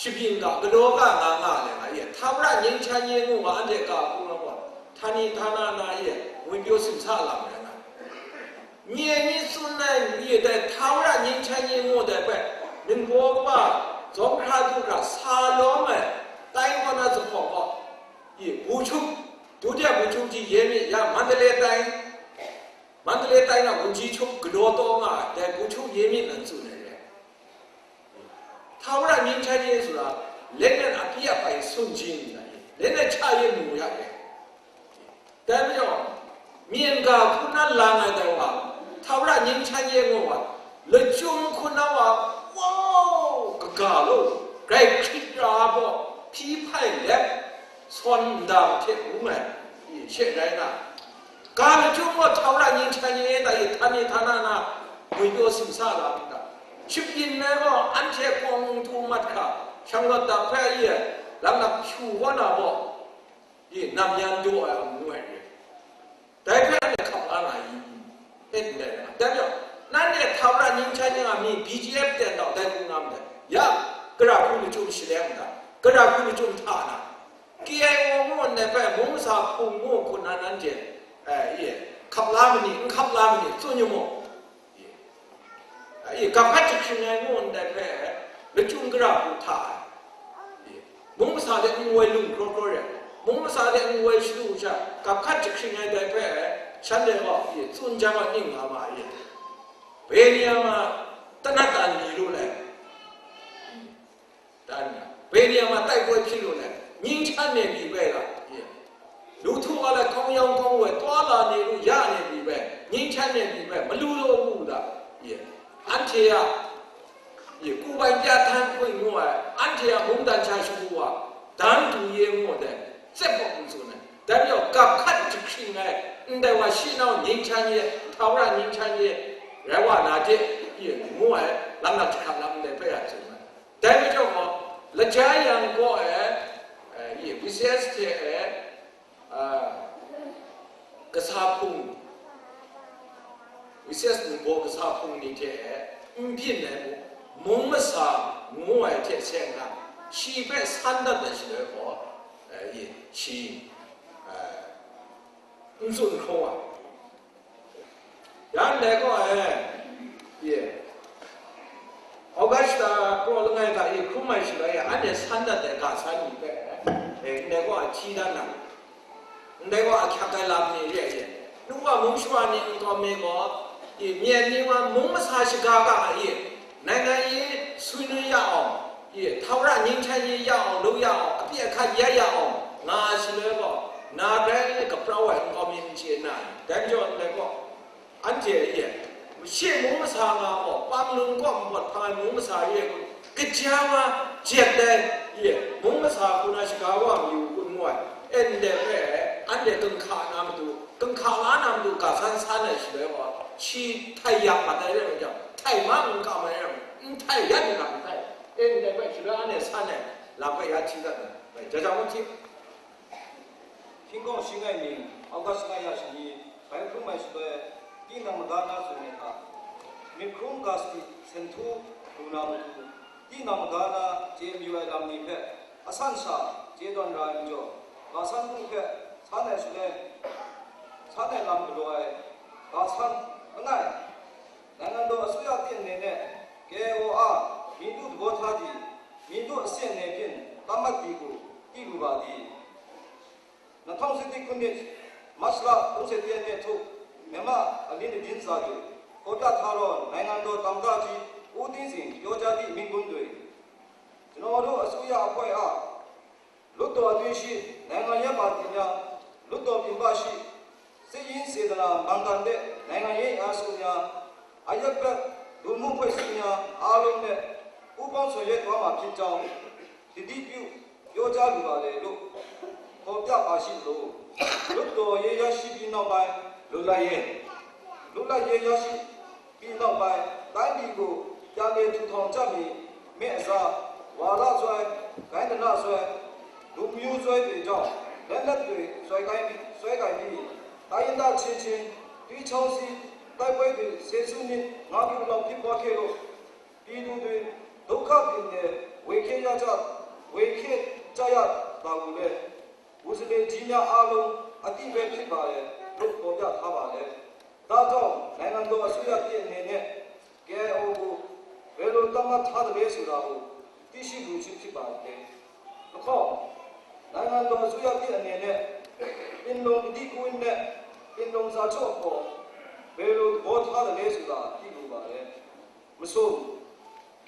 ရှုပ်ရင် က ကလော က ငါ ငါ လဲ ငါ ရေ ထာဝရ ငြိမ်းချမ်းရေး ငို့ ဝါ အန်တီ က ပူ လ ဝါ ဌာန ဌာန နာ ရေ ငွေပြော စင်ဆာ အလံ လဲ ငါ မြေမြစ်စွန်းနိုင်မြေတဲ့ ထာဝရငြိမ်းချမ်းရေး ငို့ တဲ့ ပဲ မင်းဘောကပါ ဇော်ခရာသူက ဆာလောမဲ တိုင်း က နာ သဖို့ က ရေ ဘူချုပ် ဒုတိယ ဘူချုပ်ကြီး ရဲမြင့် ရ မန္တလေးတိုင်း မန္တလေးတိုင်းက ဝန်ကြီးချုပ် ကတော်တော် က တဲ့ ဘူချုပ် ရဲမြင့် နဲ့ ဆိုနေတယ် ထာဝရငြိမ်းချမ်းရေး ဆိုတာ လက်နက်အပြတ်အပိုင်း စွန့်ခြင်း ဆိုတာ လက်နက်ချရေး မူရတယ်။ ဒါကြောင့် မြင်သာခုနလမ်း ငါးတိုင် ဝါ ထာဝရငြိမ်းချမ်းရေး ငို့ ဝါ လ ကျုံ ခုန ဝါ ဝေါ က က လို့ ကြိုက် ခရစ် ရာ ပေါ့ ဖီးဖိုင် လက် စွမ်း ဒါ မထက်ဘူး မယ် ရှေ့တိုင်းက ကာလ ကျုံ ပေါ့ ထာဝရငြိမ်းချမ်းရေး ဒါ ရ ဌာန ဌာန နာ ငွေပြော စင်ဆာ လာ တာ ရှုပ်ရင် မဲ ပေါ့ အန်တီ ကွန်တူ မတ် ခါ ရှမ်း က တပ် ဖဲ ရ လမ်း က ဖြူ ဝါ နာ ပေါ့ ရေ နမ်ယန် ဒို အ အ မူ ဝဲ ရ တိုက်ပွဲ နဲ့ ခပ် လာ လာ ရ တဲ့ တဲ့ ဒါကြောင့် နန်း နဲ့ ထာဝရငြိမ်းချမ်းရေး က မီး ဘီဂျီအက်ဖ် တဲ့ တော့ တိုက်ပွဲ နာ မ လဲ ရ ကရ ခုန ကျုံ ရှိ လဲ မ တာ ကရ ခုန ကျုံ ထ နာ KIO ငို့ နဲ့ ပဲ မုံ မဆာ ဖုံ ငို့ ခုန နန်း ကျဲ အဲ ရ ခပ် လာ မ နီ ခပ် လာ မ နီ စွန့် ည မို့ ရ အဲ ကပ်ခတ် ချင် ငို့ နဲ့ ပဲ လ ကျုံ ကရ ခု ထ ရ မုံ မဆာ တဲ့ ငွေ လူ ခရော ခရော ရ မုံ မဆာ တဲ့ ငွေ ရှု ရှ ကပ်ခတ် ချင် တဲ့ ပဲ ရှမ်း တဲ့ ပေါ့ ရ စွန့် ကြ မ နီ ငါ မ ရ ဘယ်နေရာမှာ တနတ်တန် မြည်လို့လဲ တနတ် ဘယ်နေရာမှာ တိုက်ပွဲဖြစ်လို့လဲ ငြိမ်းချမ်းနယ်မြေပဲလား။ လူထုကလည်း ကောင်းရောင်းကောင်းဝယ် သွားလာနေလို့ရနေပြီပဲ။ ငြိမ်းချမ်းနယ်မြေပဲ၊ မလိုတော့ဘူးလား။ အန်တီယာ ကိုယ်ပိုင်ပြဋ္ဌာန်းခွင့်မျိုး၊ အန်တီယာ မုန်းတန်ချာရှုဝါ တန်းတူရေးမှုတဲ့ စက်ပေါ်မှုဆိုနေတယ်။ ဒါကြောင့် ကပ်ခတ်တချင်နဲ့ အန်တီယာ ရှိနောက် ငြိမ်းချမ်းရေး၊ ထာဝရငြိမ်းချမ်းရေး ရဲဝါနာတဲ့ မျိုးရဲ့ လမ်းတစ်ခါ လမ်းတွေပဲရဆိုနေတယ်။ ဒါကြောင့် လကြားရန်ကောအဲ၊ ဝီစီအက်စ် ထဲအဲ၊ ကစားဖုံး၊ ဝီစီအက်စ် မူဘောကစားဖုံးနေတဲ့အင်ဖြစ်နေမှု မုံမဆာငိုးဝဲထဲဆဲငါ ရှိပဲဆန်းတတ်တယ်ရှိတယ်ပေါ့။ အဲ၊ ရှိ၊ အဲ၊ အင်းစွန်ခေါ်ပါ။ ရန်လည်းကောအဲ၊ ယေ၊ ဩဂတ်စ်လ ပရောလငယ်က ယေခူးမိုင်ရှိပါရဲ့ အန်နဲ့ဆန်းတတ်တဲ့ကဆန်းကြီးပဲ။ အဲ၊ လည်းကောအချီးတန်းတာ။ န်တဲဝါအချက်တဲလမ်းနေရဲ့ရဲ့ နုဝါမုံရှဝါနေအင်ကောမင်းကော ယေ၊ မြန်မာမုံမဆာရှကာကဟာယေ၊ နိုင်ငံရေးဆွေးနွေးရအောင်၊ ယေ၊ ထာဝရငြိမ်းချမ်းရေးရအောင်လုပ်ရအောင်၊ အပြစ်အခတ်ရပ်ရအောင် ငါအစလဲတော့ နားပဲကပြောဝဲအင်ကောမင်းချေနာတမ်းကြောင့်လည်းကော အန်တီရဲ့ ရှေ့မုန်းမဆာငါမော် ပန်းလုံကော့မွတ်ဖာမုန်းမဆာရဲ့ကို ကကြားဝါကျက်တဲ့ရဲ့ မုန်းမဆာခုနစကားဝါမယူကွန်မွဲ အန်တီပဲ အန်တီကံခါနာမတူ ကံခါလာနာမတူ ကဆန်းဆန်းနဲ့ရှိပဲပေါ့။ ချီထိုင်ရမှာတဲ့ကြောင့် ထိုင်မှမကမှန်ထိုင်ရနေတာမထိုင် အန်တီပဲရှိပဲ အန်တီဆန်းနဲ့ လာပဲရချီတတ်တယ် ဒါကြောင့်မဖြစ် ဟင်းကောင်းရှင်းငိုက်နေ အောက်ကရှင်းငိုက်ရရှိရေး ဘိုင်ခရုမိုင်ရှိပဲ တီနံမဂါနာဆိုတဲ့အခါ မီခရုံဂါစတီဆန်ထူလူနာမတူ တီနံမဂါနာ ကျေးမယူဝဲလမ်းနေဖက် အဆန့်ရှာကျေးတွန်ရာမကျော် ဘာဆန်းမှုဖက် ဆန်းနယ်ရှိလဲ ဆန်းနယ်လမ်းကလောအဲ ဘာဆန်းမငိုက် နိုင်ငံတော်အစိုးရသစ်အနေနဲ့ ကဲအိုအား မည်သို့သဘောထားသည် မည်သို့အဆင့်အနေဖြင့် သတ်မှတ်သည်ကို သိလိုပါသည်။ နှစ်ထောင်ဆယ့်တစ်ခုနှစ် မတ်လ သုံးဆယ့်တစ်ရက်နေ့ထုတ် မြန်မာ့အလင်းသတင်းစာတွင် ဖော်ပြထားသော နိုင်ငံတော်သမ္မတကြီး ဦးသိန်းစိန် ပြောကြားသည့်မိန့်ခွန်းတွင် ကျွန်တော်တို့အစိုးရအဖွဲ့အား လွှတ်တော်အတွင်းရှိ နိုင်ငံရေးပါတီများ၊ လွှတ်တော်ပြင်ပရှိ စစ်ရေးစေတနာမှန်ကန်တဲ့ နိုင်ငံရေးအင်အားစုများ၊ အရပ်ဘက်လူမှုအဖွဲ့အစည်းများအားလုံးနဲ့ ပူးပေါင်းဆောင်ရွက်သွားမှာဖြစ်ကြောင်း သတိပြုပြောကြားလိုပါတယ်လို့ ဖော်ပြပါရှိသလို လွှတ်တော်ရေးရရှိပြီးနောက်ပိုင်း လွတ်လပ်ရေး၊ လွတ်လပ်ရေးရရှိ ပြီးနောက်ပိုင်း တိုင်းပြည်ကိုပြန်လည်ထူထောင်ကြမည်မ့ဢစား ဝါဒစွဲ၊ ဂိုဏ်းဂဏစွဲ၊ လူမျိုးစွဲတွေကြောင့် လက်နက်တွေစွဲကိုင်ပြီးစွဲကိုင်ပြီး တိုင်းရင်းသားချင်းချင်းသွေးချောင်းစည်းတိုက်ပွဲတွေဆယ်စုနှစ်ငါးခုလောက်ဖြစ်ပွားခဲ့လို့ ပြည်သူတွေဒုက္ခပြည်နယ်ဝေခဲ့ရကြဝေခဲ့ကြရတာကိုလည်း မွတ်စလင်ကြီးများအားလုံးအသိပဲဖြစ်ပါတယ်လို့ဖော်ပြထားပါတယ်။ ဒါကြောင့်နိုင်ငံတော်အစိုးရသစ်အနေနဲ့ KIO ကိုဘယ်လိုသတ်မှတ်ထားသလဲဆိုတာကိုသိရှိလိုခြင်းဖြစ်ပါတယ်။ တစ်ခေါက်နိုင်ငံတော်အစိုးရသစ်အနေနဲ့ပင်လုံကတိကဝတ်နဲ့ပင်လုံစာချုပ်အပေါ်ဘယ်လိုသဘောထားသလဲဆိုတာသိလိုပါတယ်။ မဆိုး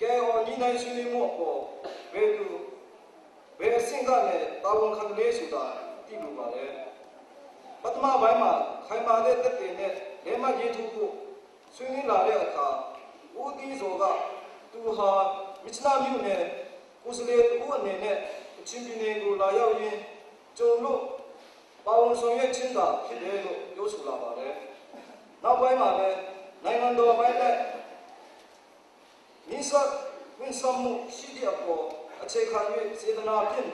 KIO ညှိနှိုင်းဆွေးနွေးမှုအပေါ်ဘယ်လိုဘယ်အဆင့်ကနေတာဝန်ခံသလဲဆိုတာသိလိုပါတယ်။ ပထမပိုင်းမှာခိုင်မာတဲ့သက်သေနဲ့လက်မှတ်ရေးထိုးဖို့ဆွေးနွေးလာတဲ့အခါဦးသိန်းဇော်ကသူဟာမြစ်ချနာမြို့နယ်ကိုယ်စားလှယ်တစ်ဦးအနေနဲ့ကချင်ပြည်နယ်ကိုလာရောက်ရင်းကျွန်တော်ပါဝင်ဆောင်ရွက်ခြင်းသာဖြစ်တယ်လို့ပြောဆိုလာပါတယ်။ နောက်ပိုင်းမှာလည်းနိုင်ငံတော်ပိုင်းနဲ့ နီးစပ်ဝင်ဆောင်မှုရှိသည့်အပေါ်အခြေခံ၍စေတနာဖြင့်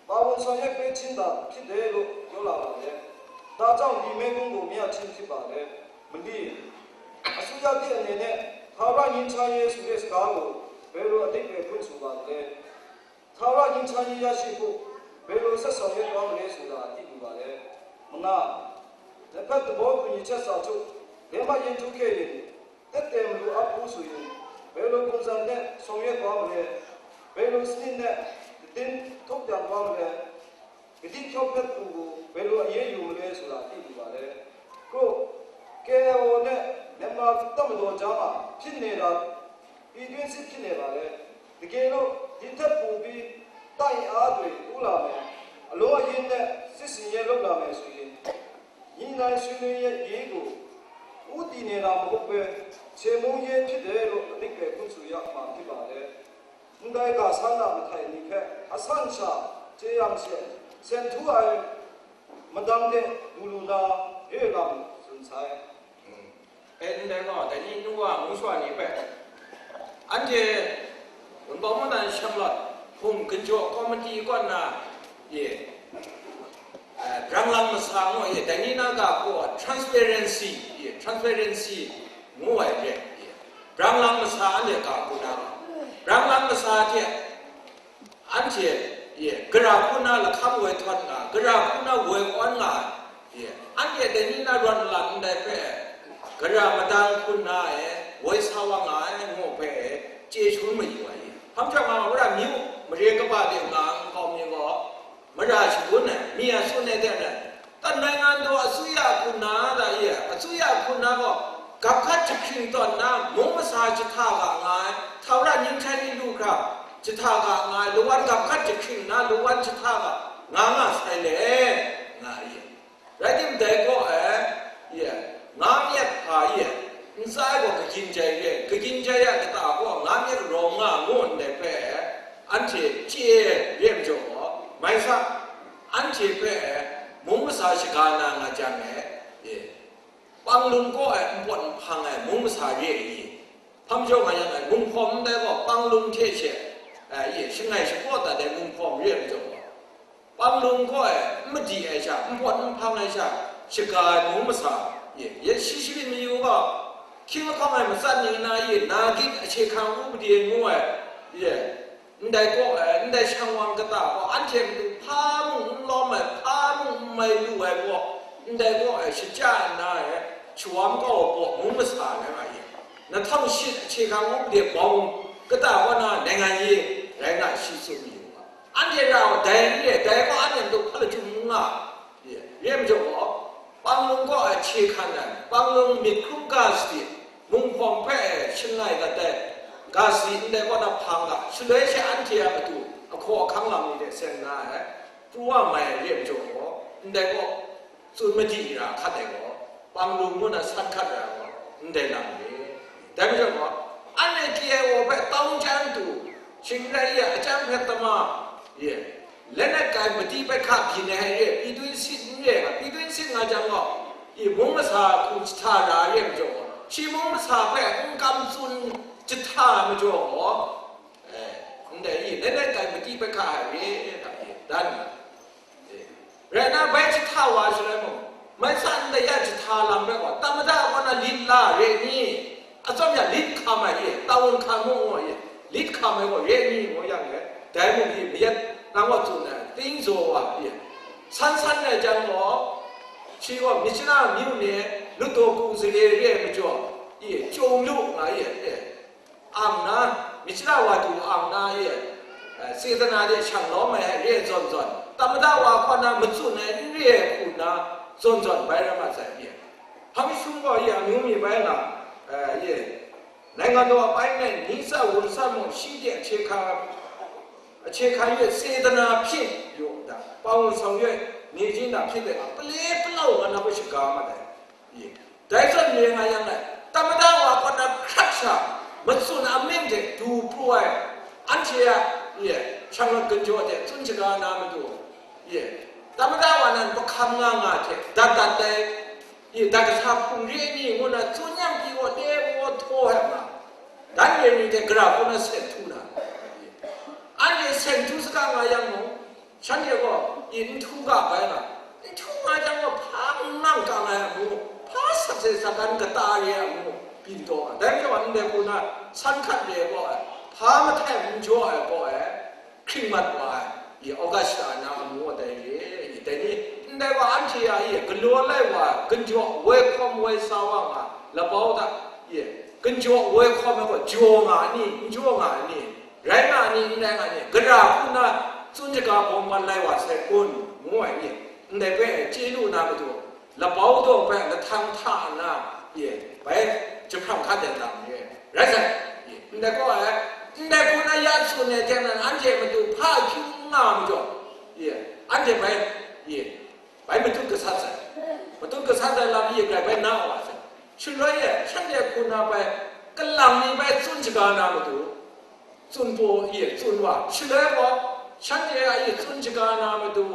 ပါဝင်ဆောင်ရွက်ပေးခြင်းသာဖြစ်တယ်လို့ပြောလာပါတယ်။ ဒါကြောင့်ဒီမေးခွန်းကိုမရခြင်းဖြစ်ပါတယ်။ မလီအစိုးရသစ်အနေနဲ့ထာဝရငြိမ်းချမ်းရေးဆိုတဲ့စကားကိုဘယ်လိုအဓိပ္ပာယ်ဖွင့်ဆိုပါသလဲ။ ထာဝရငြိမ်းချမ်းရေးရရှိဖို့ဘယ်လိုဆက်ဆောင်ရွက်သွားမလဲဆိုတာသိလိုပါတယ်။ မငါလက်ဖက်သဘောတူညီချက်စာချုပ်လက်မှတ်ရေးထိုးခဲ့ရင် သက်သေမလိုအပ်ဘူးဆိုရင်ဘယ်လိုပုံစံနဲ့ဆောင်ရွက်သွားမလဲ၊ ဘယ်လိုစနစ်နဲ့သတင်းထုတ်ပြန်သွားမလဲ၊ ကတိဖြောဖျက်သူကိုဘယ်လိုအရေးယူမလဲဆိုတာသိလိုပါတယ်။ ခု KIO နဲ့မြန်မာတပ်မတော်ကြားမှာဖြစ်နေတာပြည်တွင်းစစ်ဖြစ်နေပါတယ်။ တကယ်လို့ဒီထက်ပိုပြီးတပ်အင်အားတွေတိုးလာမယ် အလောအရင်းနဲ့ စစ်ဆင်ရေးလုပ်လာမယ်ဆိုရင် ညှိနှိုင်းဆွေးနွေးရေးကို ဦးတည်နေတာမဟုတ်ဘဲ ချေမှုန်းရေးဖြစ်တယ်လို့ အဓိပ္ပာယ်ဖွင့်ဆိုရမှာဖြစ်ပါတယ်။ မုန်တိုင်းက ဆန်းတာမထိုင်မီဖက် အဆန့်ချာ ကျေးရန်ချက် ဆင်ထူအိုင် မတန်တဲ့ လူလူလာ ရေလံစွန်ဆိုင် Ndai gaw, dai ni nu wa mungshwa ni hpe, anhte Wunpawng Mungdan Shanglawt hpung ginjaw komiti kaw nna, ye, eh, brang lang masa ngu, ye, dai ni na ga gaw transparency, ye, transparency ngu ai re, ye, brang lang masa anhte ga hku na, brang lang masa hte, anhte, ye, gara hku na lahkam woi htawt nga, gara hku na woi awn nga, ye, anhte dai ni na rawt nlang ndai hpe, gara madang hku na e, woi sa wa nga ai, ngu hpe, chye shangun mayu ai, ye. Hpang chyawm nga, wora myu, mare kaba de nga nkau mi gaw, mara shangun ai, mi a tsun ai de, တနိုင်ငံတော်အစိုးရခုနသာ အစိုးရခုနက ကပ်ခတ်ချင်တော်နာ မုံမဆာချထားကငါ ထာဝရငြိမ်းချမ်းရေးလူခရာ ချထားကငါ လဝတ်ကပ်ခတ်ချင်နာ လဝတ်ချထားကငါ ငါဆိုင်လေ ငါ ye. Rai tim dai gaw e, ye, nga myat hpa ye, n tsa ai gaw kayin jai re, kayin jai a kata gaw nga myat rawng nga ngu ndai hpe, anhte chye re majaw gaw, mai sa, anhte hpe mung masa shaga na nga jang e, ye, panglung kaw ai npawt nhpang ai mung masa re ai ni? Hpang jaw nga yang ai, munghpawm ndai gaw panglung hte she, eh, ye, shangai shapraw dat ai munghpawm re ai majaw gaw, panglung kaw ai, n madi ai sha, npawt nhpang ai sha, shaga ai mung masa, ye, ye shi shabyin mayu gaw, hkying lahkawng ai matsat ni na ye, na git ahkye hkrang upadi ngu ai, ye, ndai kaw ai, ndai shang wang kata gaw, anhte matu hpa mung n lawm ai, hpa mung n mai lu ai gaw, ndai kaw ai, shachya nna ai, shawam kau ai gaw, mung masa ai nga ye. Na htawng shit ahkye hkrang upadi bawng kata kaw na, နိုင်ငံရေး rai nga shi tsun mayu ga. Anhte ra ai dai n re, dai gaw anhte matu hpa lachyum n nga, ye, re majaw gaw, panglung kaw ai hkye hkran ai, panglung myit hkrum ga sadi, munghpawm hpe shangai dat ai, ga sadi ndai kaw na hpang ga, shaloi she anhte a matu ahkaw ahkang lam ni hte seng na ai, pru wa mai ai re majaw gaw, ndai kaw, tsun madi ra hkat ai gaw, panglung ngu na san hkat ra ai gaw, ndai lam re. Dai majaw gaw, anhte K I O hpe tau n chyang tu, shing rai ya, a chyang hpe tama, ye, လက်နက်ကိုင် ပဋိပက္ခ ပြည်နယ် ဟဲ့ ပြည်တွင်းစစ် ရဲ ပြည်တွင်းစစ် ငါးကြောင့်တော့ ဒီ မုံမဆာ ခု ချထားတာ ရဲ မကျော် ရှိ မုံမဆာ ဖက် ဟို ကမ်စွန် ချထား မကျော် ဟော အဲ ဒါ ဒီ လက်နက်ကိုင် ပဋိပက္ခ ဟဲ့ ရဲ ဒါ ဒါ ရတနာဘဲချစ်ထဝါဆိုလည်းမဟုတ် မဆန်တရားချစ်ထလာမဲ့ကွာ တမ္မတအပေါ်နာလီလာရဲနီ အစောမြလီခါမရဲ့ တာဝန်ခံမှုရဲ့ လီခါမရဲ့ရဲနီမောရရဲ့ ဒိုင်းမုန်ဒီမရက် နောက်ဝတ်စုံနဲ့ တင်းစော်ဝါရဲ့ ဆန်းဆန်းနဲ့ကြောင့်တော့ ရှိတော့ မြစ်ချနာမြို့နယ် လွတ်တော်ကိုယ်စားလှယ်ရဲ့မကျော် ဒီ ကြုံလို့ငါရဲ့ အောင်နာ မြစ်ချနာဝါတူအောင်နာရဲ့ အဲ စေတနာတဲ့ ရှောင်တော့မယ် ရဲစွန်စွန် တမ္မတဝါခွန်နာ မစွန်နဲ့ ရဲခုနာ စွန်စွန် ဘိုင်းရမဆိုင်ရဲ့ ဟမ်ရှုံးတော့ ရဲ့ အမျိုးမြေပိုင်းလာ အဲ ရဲ့ နိုင်ငံတော်အပိုင်းနဲ့ နီးစပ်ဝင်ဆက်မှုရှိတဲ့ အခြေခံ အခြေခံ၍ စေတနာဖြင့် ယုံတာ ပါဝင်ဆောင်ရွက်နေခြင်းသာဖြစ်တဲ့ ပလဲပလောက်ငါနာ ပရှိကားမှတဲ့ ဒါဆိုနေငါရမ်းလိုက် တမ္မတဝါခွန်နာ ခရတ်ချာ မစွန်အမင်းတဲ့ ဒူပူဝဲ အန်ချေရ ရဲ့ ချောင်းကကြောတဲ့ သွန်ချကားနာမတူ ရဲ့ တမ္မတဝါနံ ပခမ်းငါငါတဲ့ ဒါတတ်တဲ့ ရဲ့ ဒါကစားပုံရိပ်နီ ငိုနာ သွန်ညံပြီးတော့ တဲဝေါ်ထိုးဟဲ့မှာ ဒါနေနေတဲ့ ကြဖို့နဲ့ ဆက်ထူတာ အဲ့ဒီ ဆက်ထူစကားငါရမ်းလို့ ရှမ်းပြည်က အင်းထူကပဲလား အင်းထူကကြောင့် ဖားငေါကငါဘူး ဖားဆက်ဆက်စကန်ကတားရဘူး ပြီးတော့ ဒါကြောင့် အန်ဒီကနာ ဆန်ခတ်တယ်ပေါ့ ဖားမထဲဘူးကြောအဲ့ပေါ့ ခရစ်မတ်ပါ ဒီ August နာ အမှုတဲ့ရေ ဒီနေ့ အန်ဒီက အန်တီယာ ဒီ ကလိုလိုက်ပါ ကကြောဝဲခွန်ဝဲစားပါမှာ လပောက်တာ ဒီ ကကြောဝဲခွန်မကောကြောငါနီ ကြောငါနီ ရိုင်းနာနီ အန်ဒီကနီ ကရာခုနာ စွန့်ကြကား ဘုံမလိုက်ပါ ဆက်ကွန်း ငိုင်းနီ အန်ဒီကပဲ ကျေးဇူးနာမတူ လပောက်တော့ပဲ လထမ်းထနာ ဒီ ပဲ ချက်ဖျောက်ခတ်တဲ့တံ ဒီ ရိုင်းဆိုင် ဒီ အန်ဒီကအဲ အန်ဒီကနာ ရဆိုနေတဲ့ အန်တီမတူ ဖားကျူးငါမကြော် ဒီ Anhte bai, ye, bai matut gasat sai. Matut gasat ai lam ye grai bai na wa sai. Shaloi e, shanhte hku na bai, kalang ni bai tsun shaga na matu, tsun pawng ye tsun wa. Shaloi gaw, shanhte a ye tsun shaga na matu,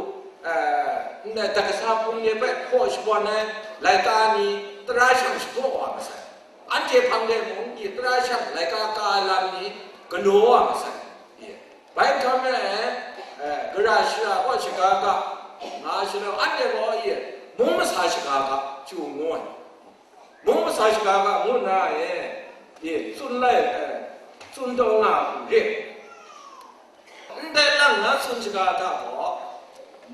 eh, ndai dakasa hpung de bai hpaw shabawn ai laika ni, tara shang shabaw wa masai. Anhte hpang de mung, ye tara shang laika ka lam ni galaw wa masai. Ye. Bai hkam e, eh, gara shara kaw shaga ga, nga shaloi anhte gaw ye, mung masa shaga ga, chyu ngu ai. Mung masa shaga ga ngu nna e, ye, tsun lai, eh, tsun taw nga hku re. Ndai lang na tsun shaga hta gaw,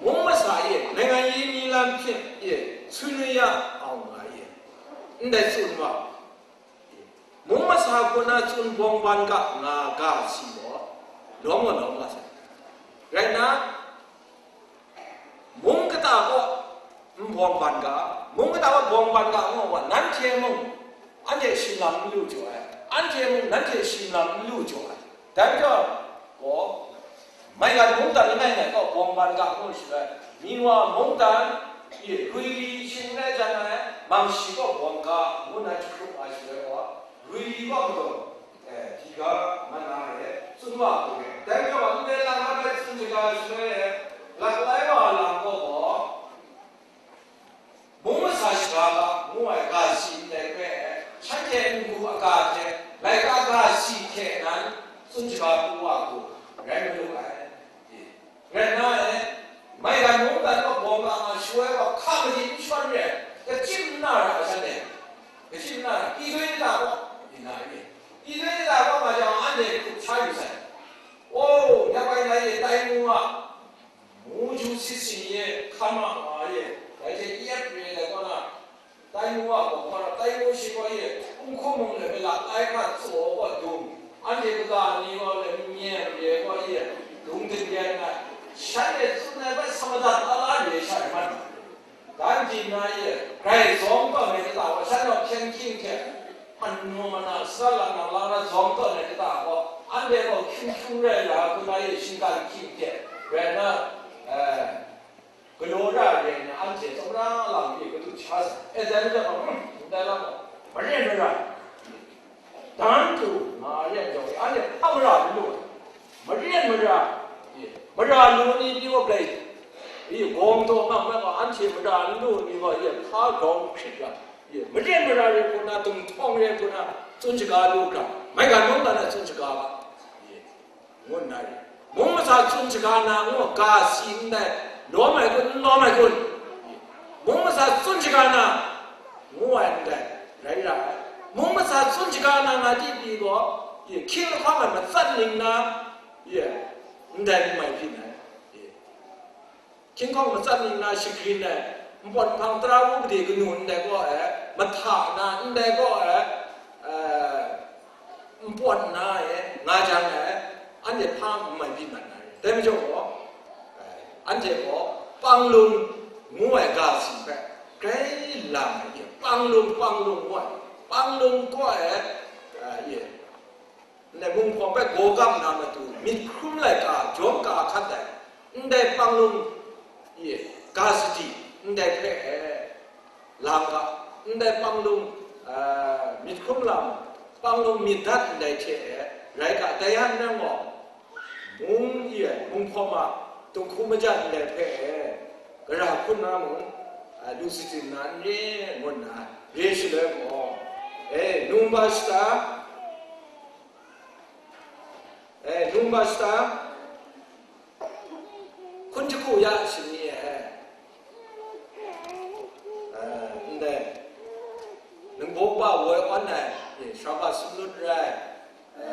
mung masa ye, နိုင်ငံရေးနည်းလမ်းဖြင့် ye, ဆွေးနွေးရအောင်ပါ ye. Ndai tsun wa. Mung masa hku na tsun bawng ban ga nga ga si gaw, lawm gaw lawm nga sai. Rai nna, mung kata kaw n bawng ban ga, mung kata kaw bawng ban ga nga wa, nanhte mung anhte shim lam n lu jaw ai, anhte mung nanhte shim lam n lu jaw ai. Dai majaw gaw, maigan mungdan langai ngai kaw bawng ban ga ngu shaloi, Mingwa mungdan, ye, Ruili shing rai jan ai, Mangshi kaw bawng ga ngu na jahkrup ai shaloi gaw, Ruili kaw madaw, eh, hti ga nga na re, tsun wa hku re. Dai majaw, ndai lang na bai tsun shaga shaloi e, laklai wa lam kaw gaw, mung masa shaga ga ngu ai ga si ndai hpe, shanhte n-gu aga hte, laika ga si hte nan tsun shaga pru wa hku rai malu ai. Rai nna e, maigan mungdan kaw bawng ga nga shaloi gaw, hka mali n shawn re ai, kachyin n na ra ai shanhte, kachyin n na ra, ပြည်တွင်းရေးရာ kaw, ပြည်တွင်းရေးရာ kaw nga jang, anhte hkrup sha yu sai. O, ya bai ngai e, tai mu nga, မူဂျူးစစ်ဆင်ရေး ခမ်းမ ငါး ရဲ့ ဒိုင်တရီး ရဲတပ်ဖွဲ့မှ တိုင်းမှူးက ခေါ်သွားတော့ တိုင်းမှူးရှိသွားရဲ့ ဦးခွန်မုန်လည်း မလာ တိုင်းမှ စော် ပေါ့ ဒုံ အန်ဒီကသာ နေ ပေါ့ လည်း မြင် ရဲ ပေါ့ ရဲ့ ဒုံတင် ရဲ က ရှမ်းရဲ့ သူနဲ့ ဘက် သမတ သား သား တွေ ရှာ မှ တန်းတင် နိုင် ရဲ့ ဂိုဏ်းဆောင် ပေါ့ နဲ့ ကသာ ပေါ့ ရှမ်းတော့ ဖြန့်ကျင့် ခဲ့ မနုၤမနာ် စလနလာရ ဇွန်သွင် နဲ့ ကတႃႇ ပေါ့ အန်ဒီ ပေါ့ ခင်ဗျူဟာ ရလာ ခုန ရဲ့ ရှင် က ခင် ခဲ့ ရဲ နော် အဲ ကလိုရ ရဲ နဲ့ အန်တီ သမ္မတ လောင် ပြီး ကတူ ချား စား အဲ ဒါ နဲ့ တော့ ဟွန်း ဒါ လောက် မရင့် မရ တန်းတူ မရင့် ကြောင့် အန်တီ ဖမ်း မရ လို့ မရင့် မရ မရ လို့ နေ ပြီး တော့ ကြိုက် ဒီ ဘုံ တော့ မှ မှ အန်တီ မရ လို့ နေ ပါ ရဲ့ ခါ ခေါင်း ဖြစ် တာ မရင့်မရရဲခုန တုံထောင်ရဲခုန စွန့်စကားလို့က မိုက်က လုံးတာနဲ့ စွန့်စကားပါ ငုံနိုင် မုံမစာ စွန့်စကားနာ ငုံ ကာစီ နဲ့ လောမိုက်ကွန်း လောမိုက်ကွန်း မုံမစာ စွန့်စကားနာ ငုံဝဲတဲ့ ရိုင်းလာ မုံမစာ စွန့်စကားနာ ငါတိပြီးတော့ ခင်ဗျားက မသတ်နိုင်နာ ရဲ့ န်တိုင်းမိုက်ဖြစ်နေ King Kong matsat ning na shagrin ai, npawt nhpang tara wupade kanu ndai gaw ai, mahta na ndai gaw ai, eh, npawt na e, nga jang ai, anhte hpa n mai byin mat na re. Dai majaw gaw, eh, anhte gaw, Panglung ngu ai ga si hpe, grai lam ai, Panglung, Panglung ngu ai, Panglung gaw ai, eh, ye, Ndai mung hpawng hpe gaw gam na matu, myit hkrum laika, jawm ka hkat ai, ndai Panglung, ye, ga sadi, ndai hpe e, lam ga, ndai Panglung, a, myit hkrum lam, Panglung myit dat ndai hte e, rai ga, dai hkan rai gaw, mung ye, mung hpawng a, dinghku majan ndai hpe e, gara hkrum na mung, a, lu sitsin na n re, ngu nna, re shaloi gaw, e, num ba shata, E, num ba shata, hkun jahku ya shani e, e, ndai, ningbaw kaba woi awn ai, e, shawng ga sumnut rai, e,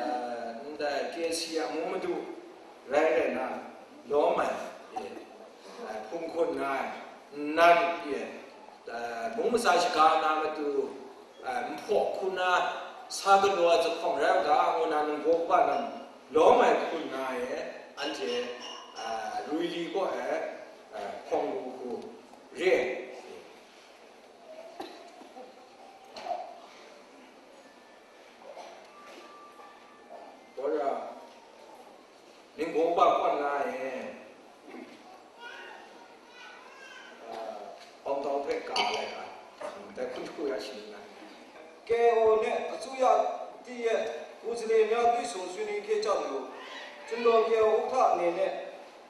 ndai, K C a mung madu rai rai na, lawm ai, e, e, hpung hkun na ai, nnan, e, e, mung masa shaga na matu, e, nhpaw hku na, sa galaw ai zuphpawng rai u ga, ngu na ningbaw kaba lam lawm ai hku na e, anhte, e, Ruili kaw e, e, hpawng lu hku re ai. Dora, ningbaw kaba kaw na e, K I O နဲ့ အစိုးရသစ်ရဲ့ ကိုယ်စားလှယ်များ တွေ့ဆုံဆွေးနွေးခဲ့ကြသလို ကျွန်တော် K I O ဥက္ကဋ္ဌအနေနဲ့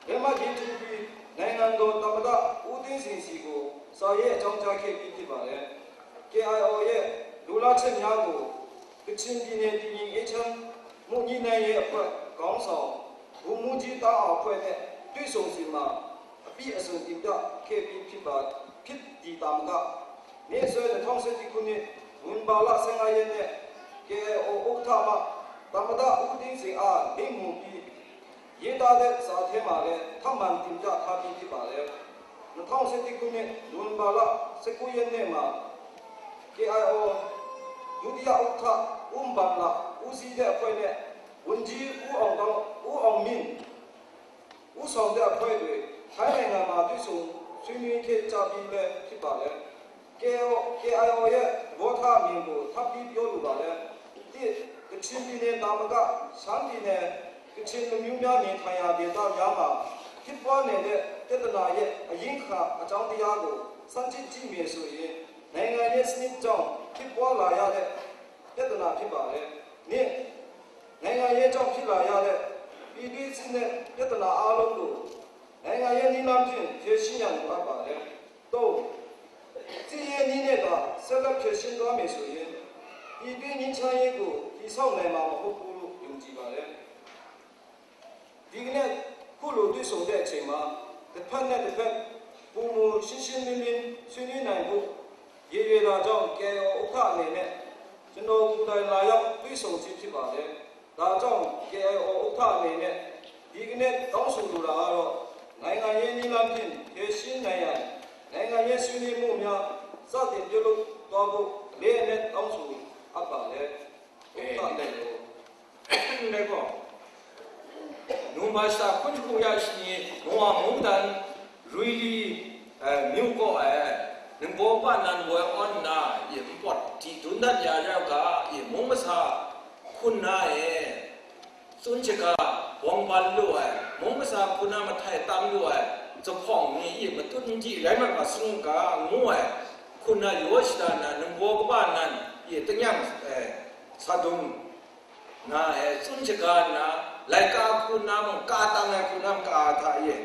လက်မှတ်ရေးထိုးပြီး နိုင်ငံတော်သမ္မတ ဦးသိန်းစိန်ဆီကို စာရေးအကြောင်းကြားခဲ့ပြီး ဖြစ်ပါတယ်။ K I O ရဲ့ လိုလားချက်များကို ကချင်ပြည်နယ် တည်ငြိမ်အေးချမ်းမှု ညှိနှိုင်းရေးအဖွဲ့ ခေါင်းဆောင် ဗိုလ်မှူးကြီး တန်းအောင်အဖွဲ့နဲ့ တွေ့ဆုံစဉ်မှာ အပြည့်အစုံ တင်ပြခဲ့ပြီး ဖြစ်ပါဖြစ်သည့်သာမက နှစ်စွဲ နှစ်ထောင်ဆယ့်တစ်ခုနှစ် နိုဝင်ဘာလ ဆယ့်ငါးရက်နေ့ K I O ဥက္ကဋ္ဌမှ သမ္မတ ဦးသိန်းစိန်အား လိပ်မူပြီး ရေးသားတဲ့စာထဲမှာလည်း ထပ်မံတင်ပြထားပြီး ဖြစ်ပါတယ်။ နှစ်ထောင်ဆယ့်တစ်ခုနှစ် နိုဝင်ဘာလ ဆယ့်ကိုးရက်နေ့မှာ K I O ဒုတိယဥက္ကဋ္ဌ ဦးဘန်လ ဦးစီးတဲ့အဖွဲ့နဲ့ ဝန်ကြီး ဦးအောင်သောင်း ဦးအောင်မြင့် ဦးဆောင်တဲ့အဖွဲ့တွေ ထိုင်းနိုင်ငံမှာ တွေ့ဆုံဆွေးနွေးခဲ့ကြပြီးလည်း ဖြစ်ပါတယ်။ K I O K I O ရဲ့ သဘောထားအမြင်ကို ထပ်ပြီးပြောလိုပါတယ်။ တစ်၊ ကချင်ပြည်နယ်သာမက ရှမ်းပြည်နယ်၊ ကချင်လူမျိုးများ နေထိုင်ရာဒေသများမှာ ဖြစ်ပွားနေတဲ့ ပြဿနာရဲ့ အရင်းခံအကြောင်းတရားကို ဆန်းစစ်ကြည့်မယ်ဆိုရင် နိုင်ငံရေးစနစ်ကြောင့် ဖြစ်ပွားလာရတဲ့ ပြဿနာ ဖြစ်ပါတယ်။ နှစ်၊ နိုင်ငံရေးကြောင့် ဖြစ်လာရတဲ့ ပြည်တွင်းစစ်နဲ့ ပြဿနာအားလုံးကို နိုင်ငံရေးနည်းလမ်းဖြင့် ဖြေရှင်းရန် လိုအပ်ပါတယ်။ သုံး၊ စစ်ရေးနည်းနဲ့သာ ဆက်လက်ဖြေရှင်းသွားမယ်ဆိုရင် ပြည်တွင်းငြိမ်းချမ်းရေးကို တည်ဆောက်နိုင်မှာ မဟုတ်ဘူးလို့ ယုံကြည်ပါတယ်။ ဒီကနေ့ ခုလိုတွေ့ဆုံတဲ့အချိန်မှာ တစ်ဖက်နဲ့တစ်ဖက် ပိုမိုရှင်းရှင်းလင်းလင်း ဆွေးနွေးနိုင်ဖို့ ရည်ရွယ်တာကြောင့် K I O ဥက္ကဋ္ဌအနေနဲ့ ကျွန်တော်ကိုယ်တိုင် လာရောက်တွေ့ဆုံခြင်း ဖြစ်ပါတယ်။ ဒါကြောင့် K I O ဥက္ကဋ္ဌအနေနဲ့ ဒီကနေ့ တောင်းဆိုလိုတာကတော့ နိုင်ငံရေးနည်းလမ်းဖြင့် ဖြေရှင်းနိုင်ရန် နိုင်ငံရေးဆွေးနွေးမှုများ စတင်ပြုလုပ်သွားဖို့ အလေးအနက် တောင်းဆိုအပ်ပါတယ်။ ဥက္ကဋ္ဌနဲ့ရော Lego, Numba sa kun ku ya shi ni, Noah Mungdan, Ruili, eh, Myu ko ai, Ningbo ba nan woi on na, ye mpot di dun dat ya rau ga, ye mung masa kun na e, sun chika, bawng ban lu ai, mung masa kun na matai tam lu ai, zaphong ni ye matut n di rai mat ma sung ga, ngu ai, kun na yo shida na, Ningbo ba nan, ye tanyang, eh, sadung, nga e, tsun shaga nna, laika hku na mung, ka tang ai hku na mung, ka hta e,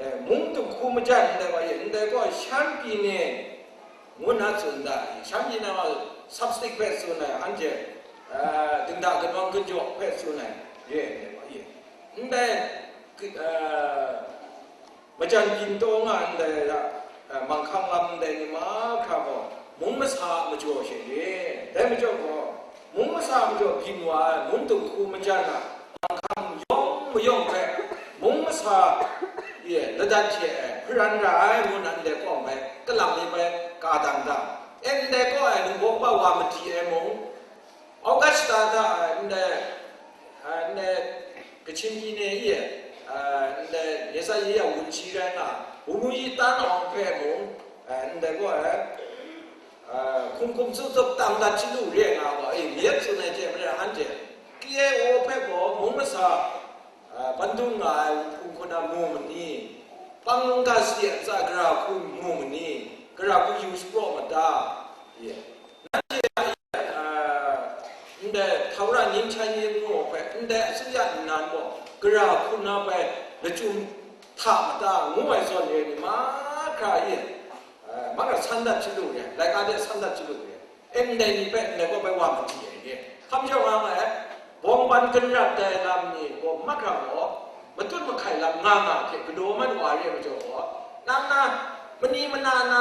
e, mung dum hku majan ndai wa e, ndai gaw Shan pyi ni ngu nna tsun da, Shan pyi na gaw sapstik hpe tsun ai, anhte, a, dingda kanawng kanjaw hpe tsun ai, re ai ndai wa e. Ndai, a, Majan byin taw nga ndai ra, eh, manghkang lam ndai ni mahkra gaw, mung masa a majaw she re. Dai majaw gaw, mung masa a majaw byin wa ai, mung dum hku majan a, manghkang yawng mayawng hpe, mung masa, ye, ladat hte ai, hparan ra ai ngu nan ndai kawng bai, kalang mi bai, ka dang dang. E ndai kaw ai, ningbaw kaba wa madi ai mung, August hta hta, ndai, ndai, Kachin pyi ni e, ndai, နယ်စပ်ရေးရာဝန်ကြီး rai nga, ဗိုလ်မှူးကြီး တန်းအောင် hpe mung, ndai gaw, hkum hkum tsup tsup tang dat chyalu re nga gaw, e, myit tsun ai hte maren, anhte, K I O hpe gaw, mung masa, bandung nga ai, hkum hku na mu ma ni, pang lungga sadi a ntsa gara hku mu ma ni, gara hku yu shapraw ma ta, ye. Nanhte a, a, ndai, ထာဝရငြိမ်းချမ်းရေး ngu hpe, ndai အစိုးရ nnan gaw, gara hku na bai lachyum hta mata ngu ai zawn re ni mahkra e, a, mahkra san dat chyalu re, laika de san dat chyalu re, e ndai ni hpe ndai gaw bai wa madi ai re. Hkam jau nga ai, bawng ban ganrat dai lam ni gaw mahkra gaw, matut mahkai lam nga nga hte galaw mat wa re ai majaw gaw, nang na, mani mana na,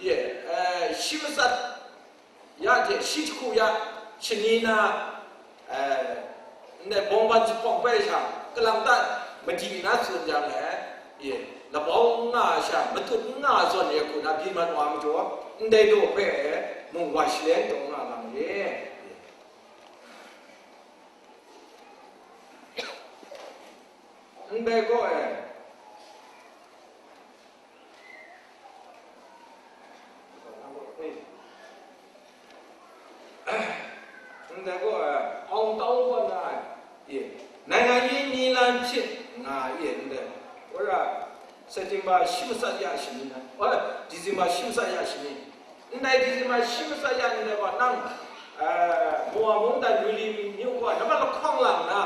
ye, e, shi matsat, ya hte shi jahku ya shani na, eh, ndai bawng ban zuphpawng bai sha, kalang ta madi na tsun jang, eh, ye, labau n nga ai sha, matut n nga ai zawn re hku na byin mat wa majaw, ndai daw hpe, eh, mung wa shalen taw nga nga ma ye. Ndai gaw, eh, Ndai gaw, eh, အောင်သောင်း kaw na ai, ye, နိုင်ငံရေးနည်းလမ်းဖြင့် nga ye, ndai, ora, September ရှစ် မစတ်ရရှိနေ, ora, December ရှစ် မစတ်ရရှိနေ, Ndai December shi matsa ya ndai wa nang, eh, Mowa mungdan Ruili myu kaw nambat lahkawng lang na,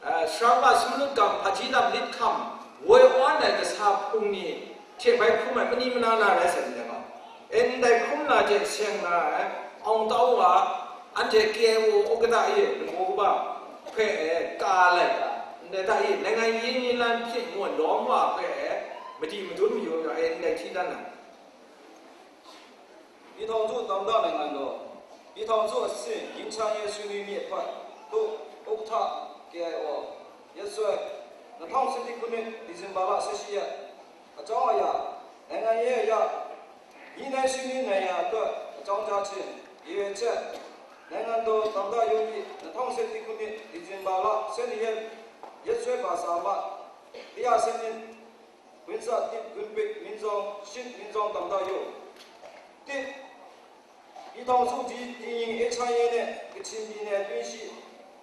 eh, Sara wa sumlut gam hpaji lam lit hkam woi awn ai kasa hpung ni hte bai hkrum ai mani mana na rai sai ndai wa. E ndai hkrum na hte seng na ai, awng tau wa, anhte K I O ukata e, lungmu kaba hpe e, ka lai ga, ndai hta e, နိုင်ငံရေးနည်းလမ်းဖြင့် ngu ai lawm wa hpe e, madi madun mayu na e, ndai hti dan ai. ပြည်ထောင်စုသမ္မတနိုင်ငံတော်၊ ပြည်ထောင်စုအဆင့်ငြိမ်းချမ်းရေးဆွေးနွေးမြစ်အဖွဲ့သို့ ဥက္ကဋ္ဌ K I O ရက်စွဲ၊ နှစ်ထောင်ဆယ့်တစ်ခုနှစ် ဒီဇင်ဘာလဆယ့်ရှစ်ရက်၊ အကြောင်းအရာ၊ နိုင်ငံရေးအရ ညှိနှိုင်းဆွေးနွေးနိုင်ရန်အတွက် အကြောင်းကြားခြင်း၊ ရည်ရွယ်ချက်၊ နိုင်ငံတော်သမ္မတရုံး၏ နှစ်ထောင်ဆယ့်တစ်ခုနှစ် ဒီဇင်ဘာလဆယ့်နှစ်ရက် ရက်စွဲပါစာမှ တစ်ရာဆယ့်နှစ် ကွင်းဆက်တစ် ကွင်းပိတ် မင်းဆောင် ရှစ် မင်းဆောင် သမ္မတရုံး၊ တစ်၊ ပြည်ထောင်စုကြီး တည်ငြိမ်အေးချမ်းရေးနှင့် ကချင်ပြည်နယ်အတွင်းရှိ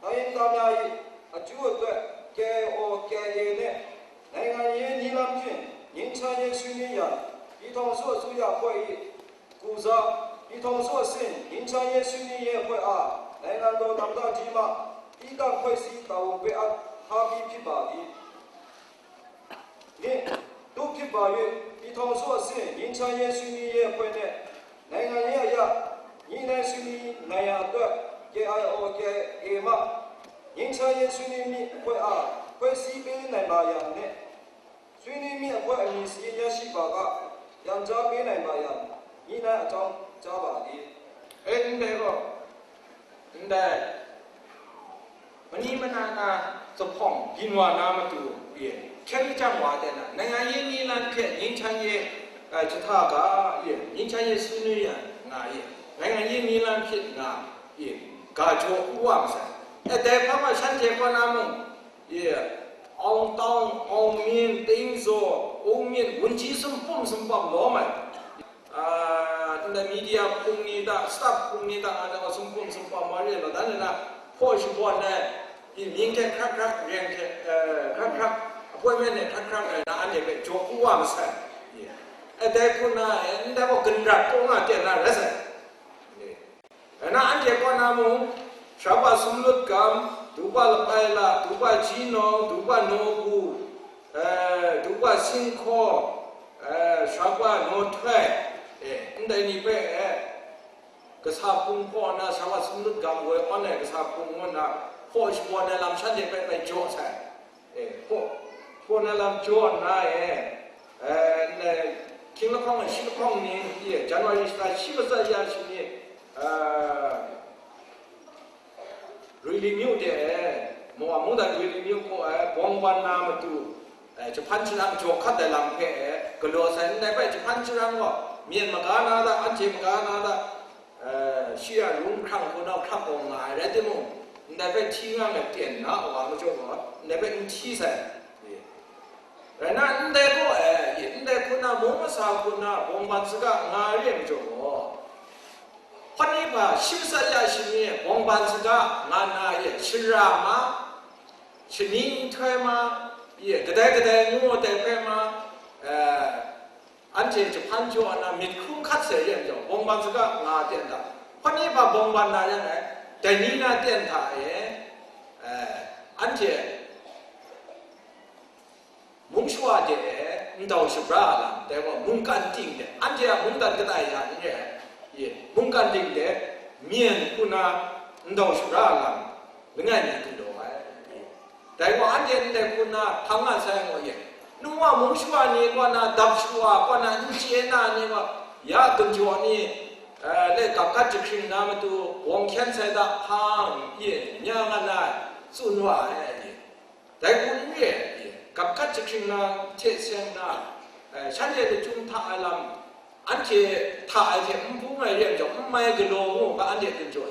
တိုင်းရင်းသားများ၏ အကျိုးအတွက် K I O K I A နှင့် နိုင်ငံရေးနည်းလမ်းဖြင့် ငြိမ်းချမ်းရေးဆွေးနွေးရန် ပြည်ထောင်စုအစိုးရအဖွဲ့၏ ကိုယ်စား ပြည်ထောင်စုအဆင့် ငြိမ်းချမ်းရေးဆွေးနွေးရေးအဖွဲ့အား နိုင်ငံတော်သမ္မတကြီးမှ သီးသန့်ဖွဲ့စည်းတာဝန်ပေးအပ်ထားပြီးဖြစ်ပါသည်။ နှစ်၊ သို့ဖြစ်ပါ၍ ပြည်ထောင်စုအဆင့် ငြိမ်းချမ်းရေးဆွေးနွေးရေးအဖွဲ့နှင့် နိုင်ငံရေးအရ ညှိနှိုင်းဆွေးနွေးနိုင်ရန်အတွက် K I O K I A မှ ငြိမ်းချမ်းရေးဆွေးနွေးမြစ်အဖွဲ့အား ဖွဲ့စည်းပေးနိုင်ပါရန်နှင့် ဆွေးနွေးမြစ်အဖွဲ့အမည်စာရင်းရရှိပါက ပြန်ကြားပေးနိုင်ပါရန် ညှိနှိုင်းအကြောင်းကြားပါသည်။ အဲ၊ ndai gaw, ndai, mani mana na zuphpawng byin wa na matu, ye, hkyen jang wa de na, နိုင်ငံရေးနည်းလမ်းဖြင့် ငြိမ်းချမ်းရေး, eh, ချထားကာ, ye, ငြိမ်းချမ်းရေးဆွေးနွေးရန် ငါ, ye, နိုင်ငံရေးနည်းလမ်းဖြင့် ငါ, ye, ကာကြော်ဦးဝမဆိုင်။ အဲ၊ dai hpa ma shanhte kaw na mung, ye, Aung Tong, Aung Min, Teng Zaw, Aung Min, wunji sumpum sumpam lawm ai. Ah, ndai media hpung ni ta, staff hpung ni ta, nga ta sumkum sumpam wa re law, dan na, hpaw shabawn ai, i mying hte hkrak hkrak, reng hte, eh, hkrak hkrak, appointment hte hkrak hkrak ai na, anhte hpe jaw u wa masai. Ye. E, dai hku na, e, ndai gaw ganrat taw nga ten na rai sai. Ye. Rai na, anhte kaw na mung, Sara wa sumlut gam, Duba Lapai La, Duba Jinawng, Duba Nawbu, eh, Duba Singhkaw, eh, Sara wa Nawhtoi, eh, ndai ni hpe, eh, kasa hpung hpaw nna, Sara wa sumlut gam woi awn ai kasa hpung ngu nna, hpaw shabawn ai lam shanhte hpe bai jaw sai. E, hpaw, hpaw na lam jaw nna e, e, ndai, hkying lahkawng e, shi lahkawng ni, e, January shata shi matsat ya shi ni, e, Ruili myu de e, Mowa mungdan Ruili myu kaw e, bawng ban na matu, e, jahpan sharang jaw hkat ai lam hpe e, galaw sai, ndai bai jahpan sharang gaw, myen maga na ta, anhte maga na ta, eh, shi a rung hkrang hpunau hkrak gaw nga ai rai timung, ndai hpe hti nga ai ten na a wa majaw gaw, ndai hpe n hti sai. Rai na, ndai gaw, eh, ndai hku na mung masa hku na bawng ban saga nga ai re ai majaw gaw, hpawt ni hpa shi matsat ya shi ni bawng ban saga nga na ye shara ma, shani nhtoi ma, ye kadai kadai ngu ai hpe ma, eh, anhte jahpan jaw na myit hkrum hkat sai re ai majaw, bawng ban saga nga ten hta, hpawt ni hpa bawng ban na rai ngai, dai ni na ten hta e, eh, anhte mung shawa de e ndau shabra ai lam, dai gaw mungkan ting de, anhte a mungdan kata ya n re ai, ye, mungkan ting de, myen hku na ndau shabra ai lam, langai mi galaw ai. Dai gaw anhte ndai hku nna hpang nga sai gaw ye, nu wa mung shawa ni kaw na, dap shawa kaw na, n chye na ni gaw, ya ginjaw ni, eh, le gap gat jahkring na matu, wawng hkyen sai da hpang, ye, nya nga na, tsun wa ai. Dai hku n re ai, ye, gap gat jahkring na hte seng na, eh, shanhte lachyum hta ai lam, anhte hta ai hte n bung ai re ai majaw, n mai galaw ngu ga anhte ginjaw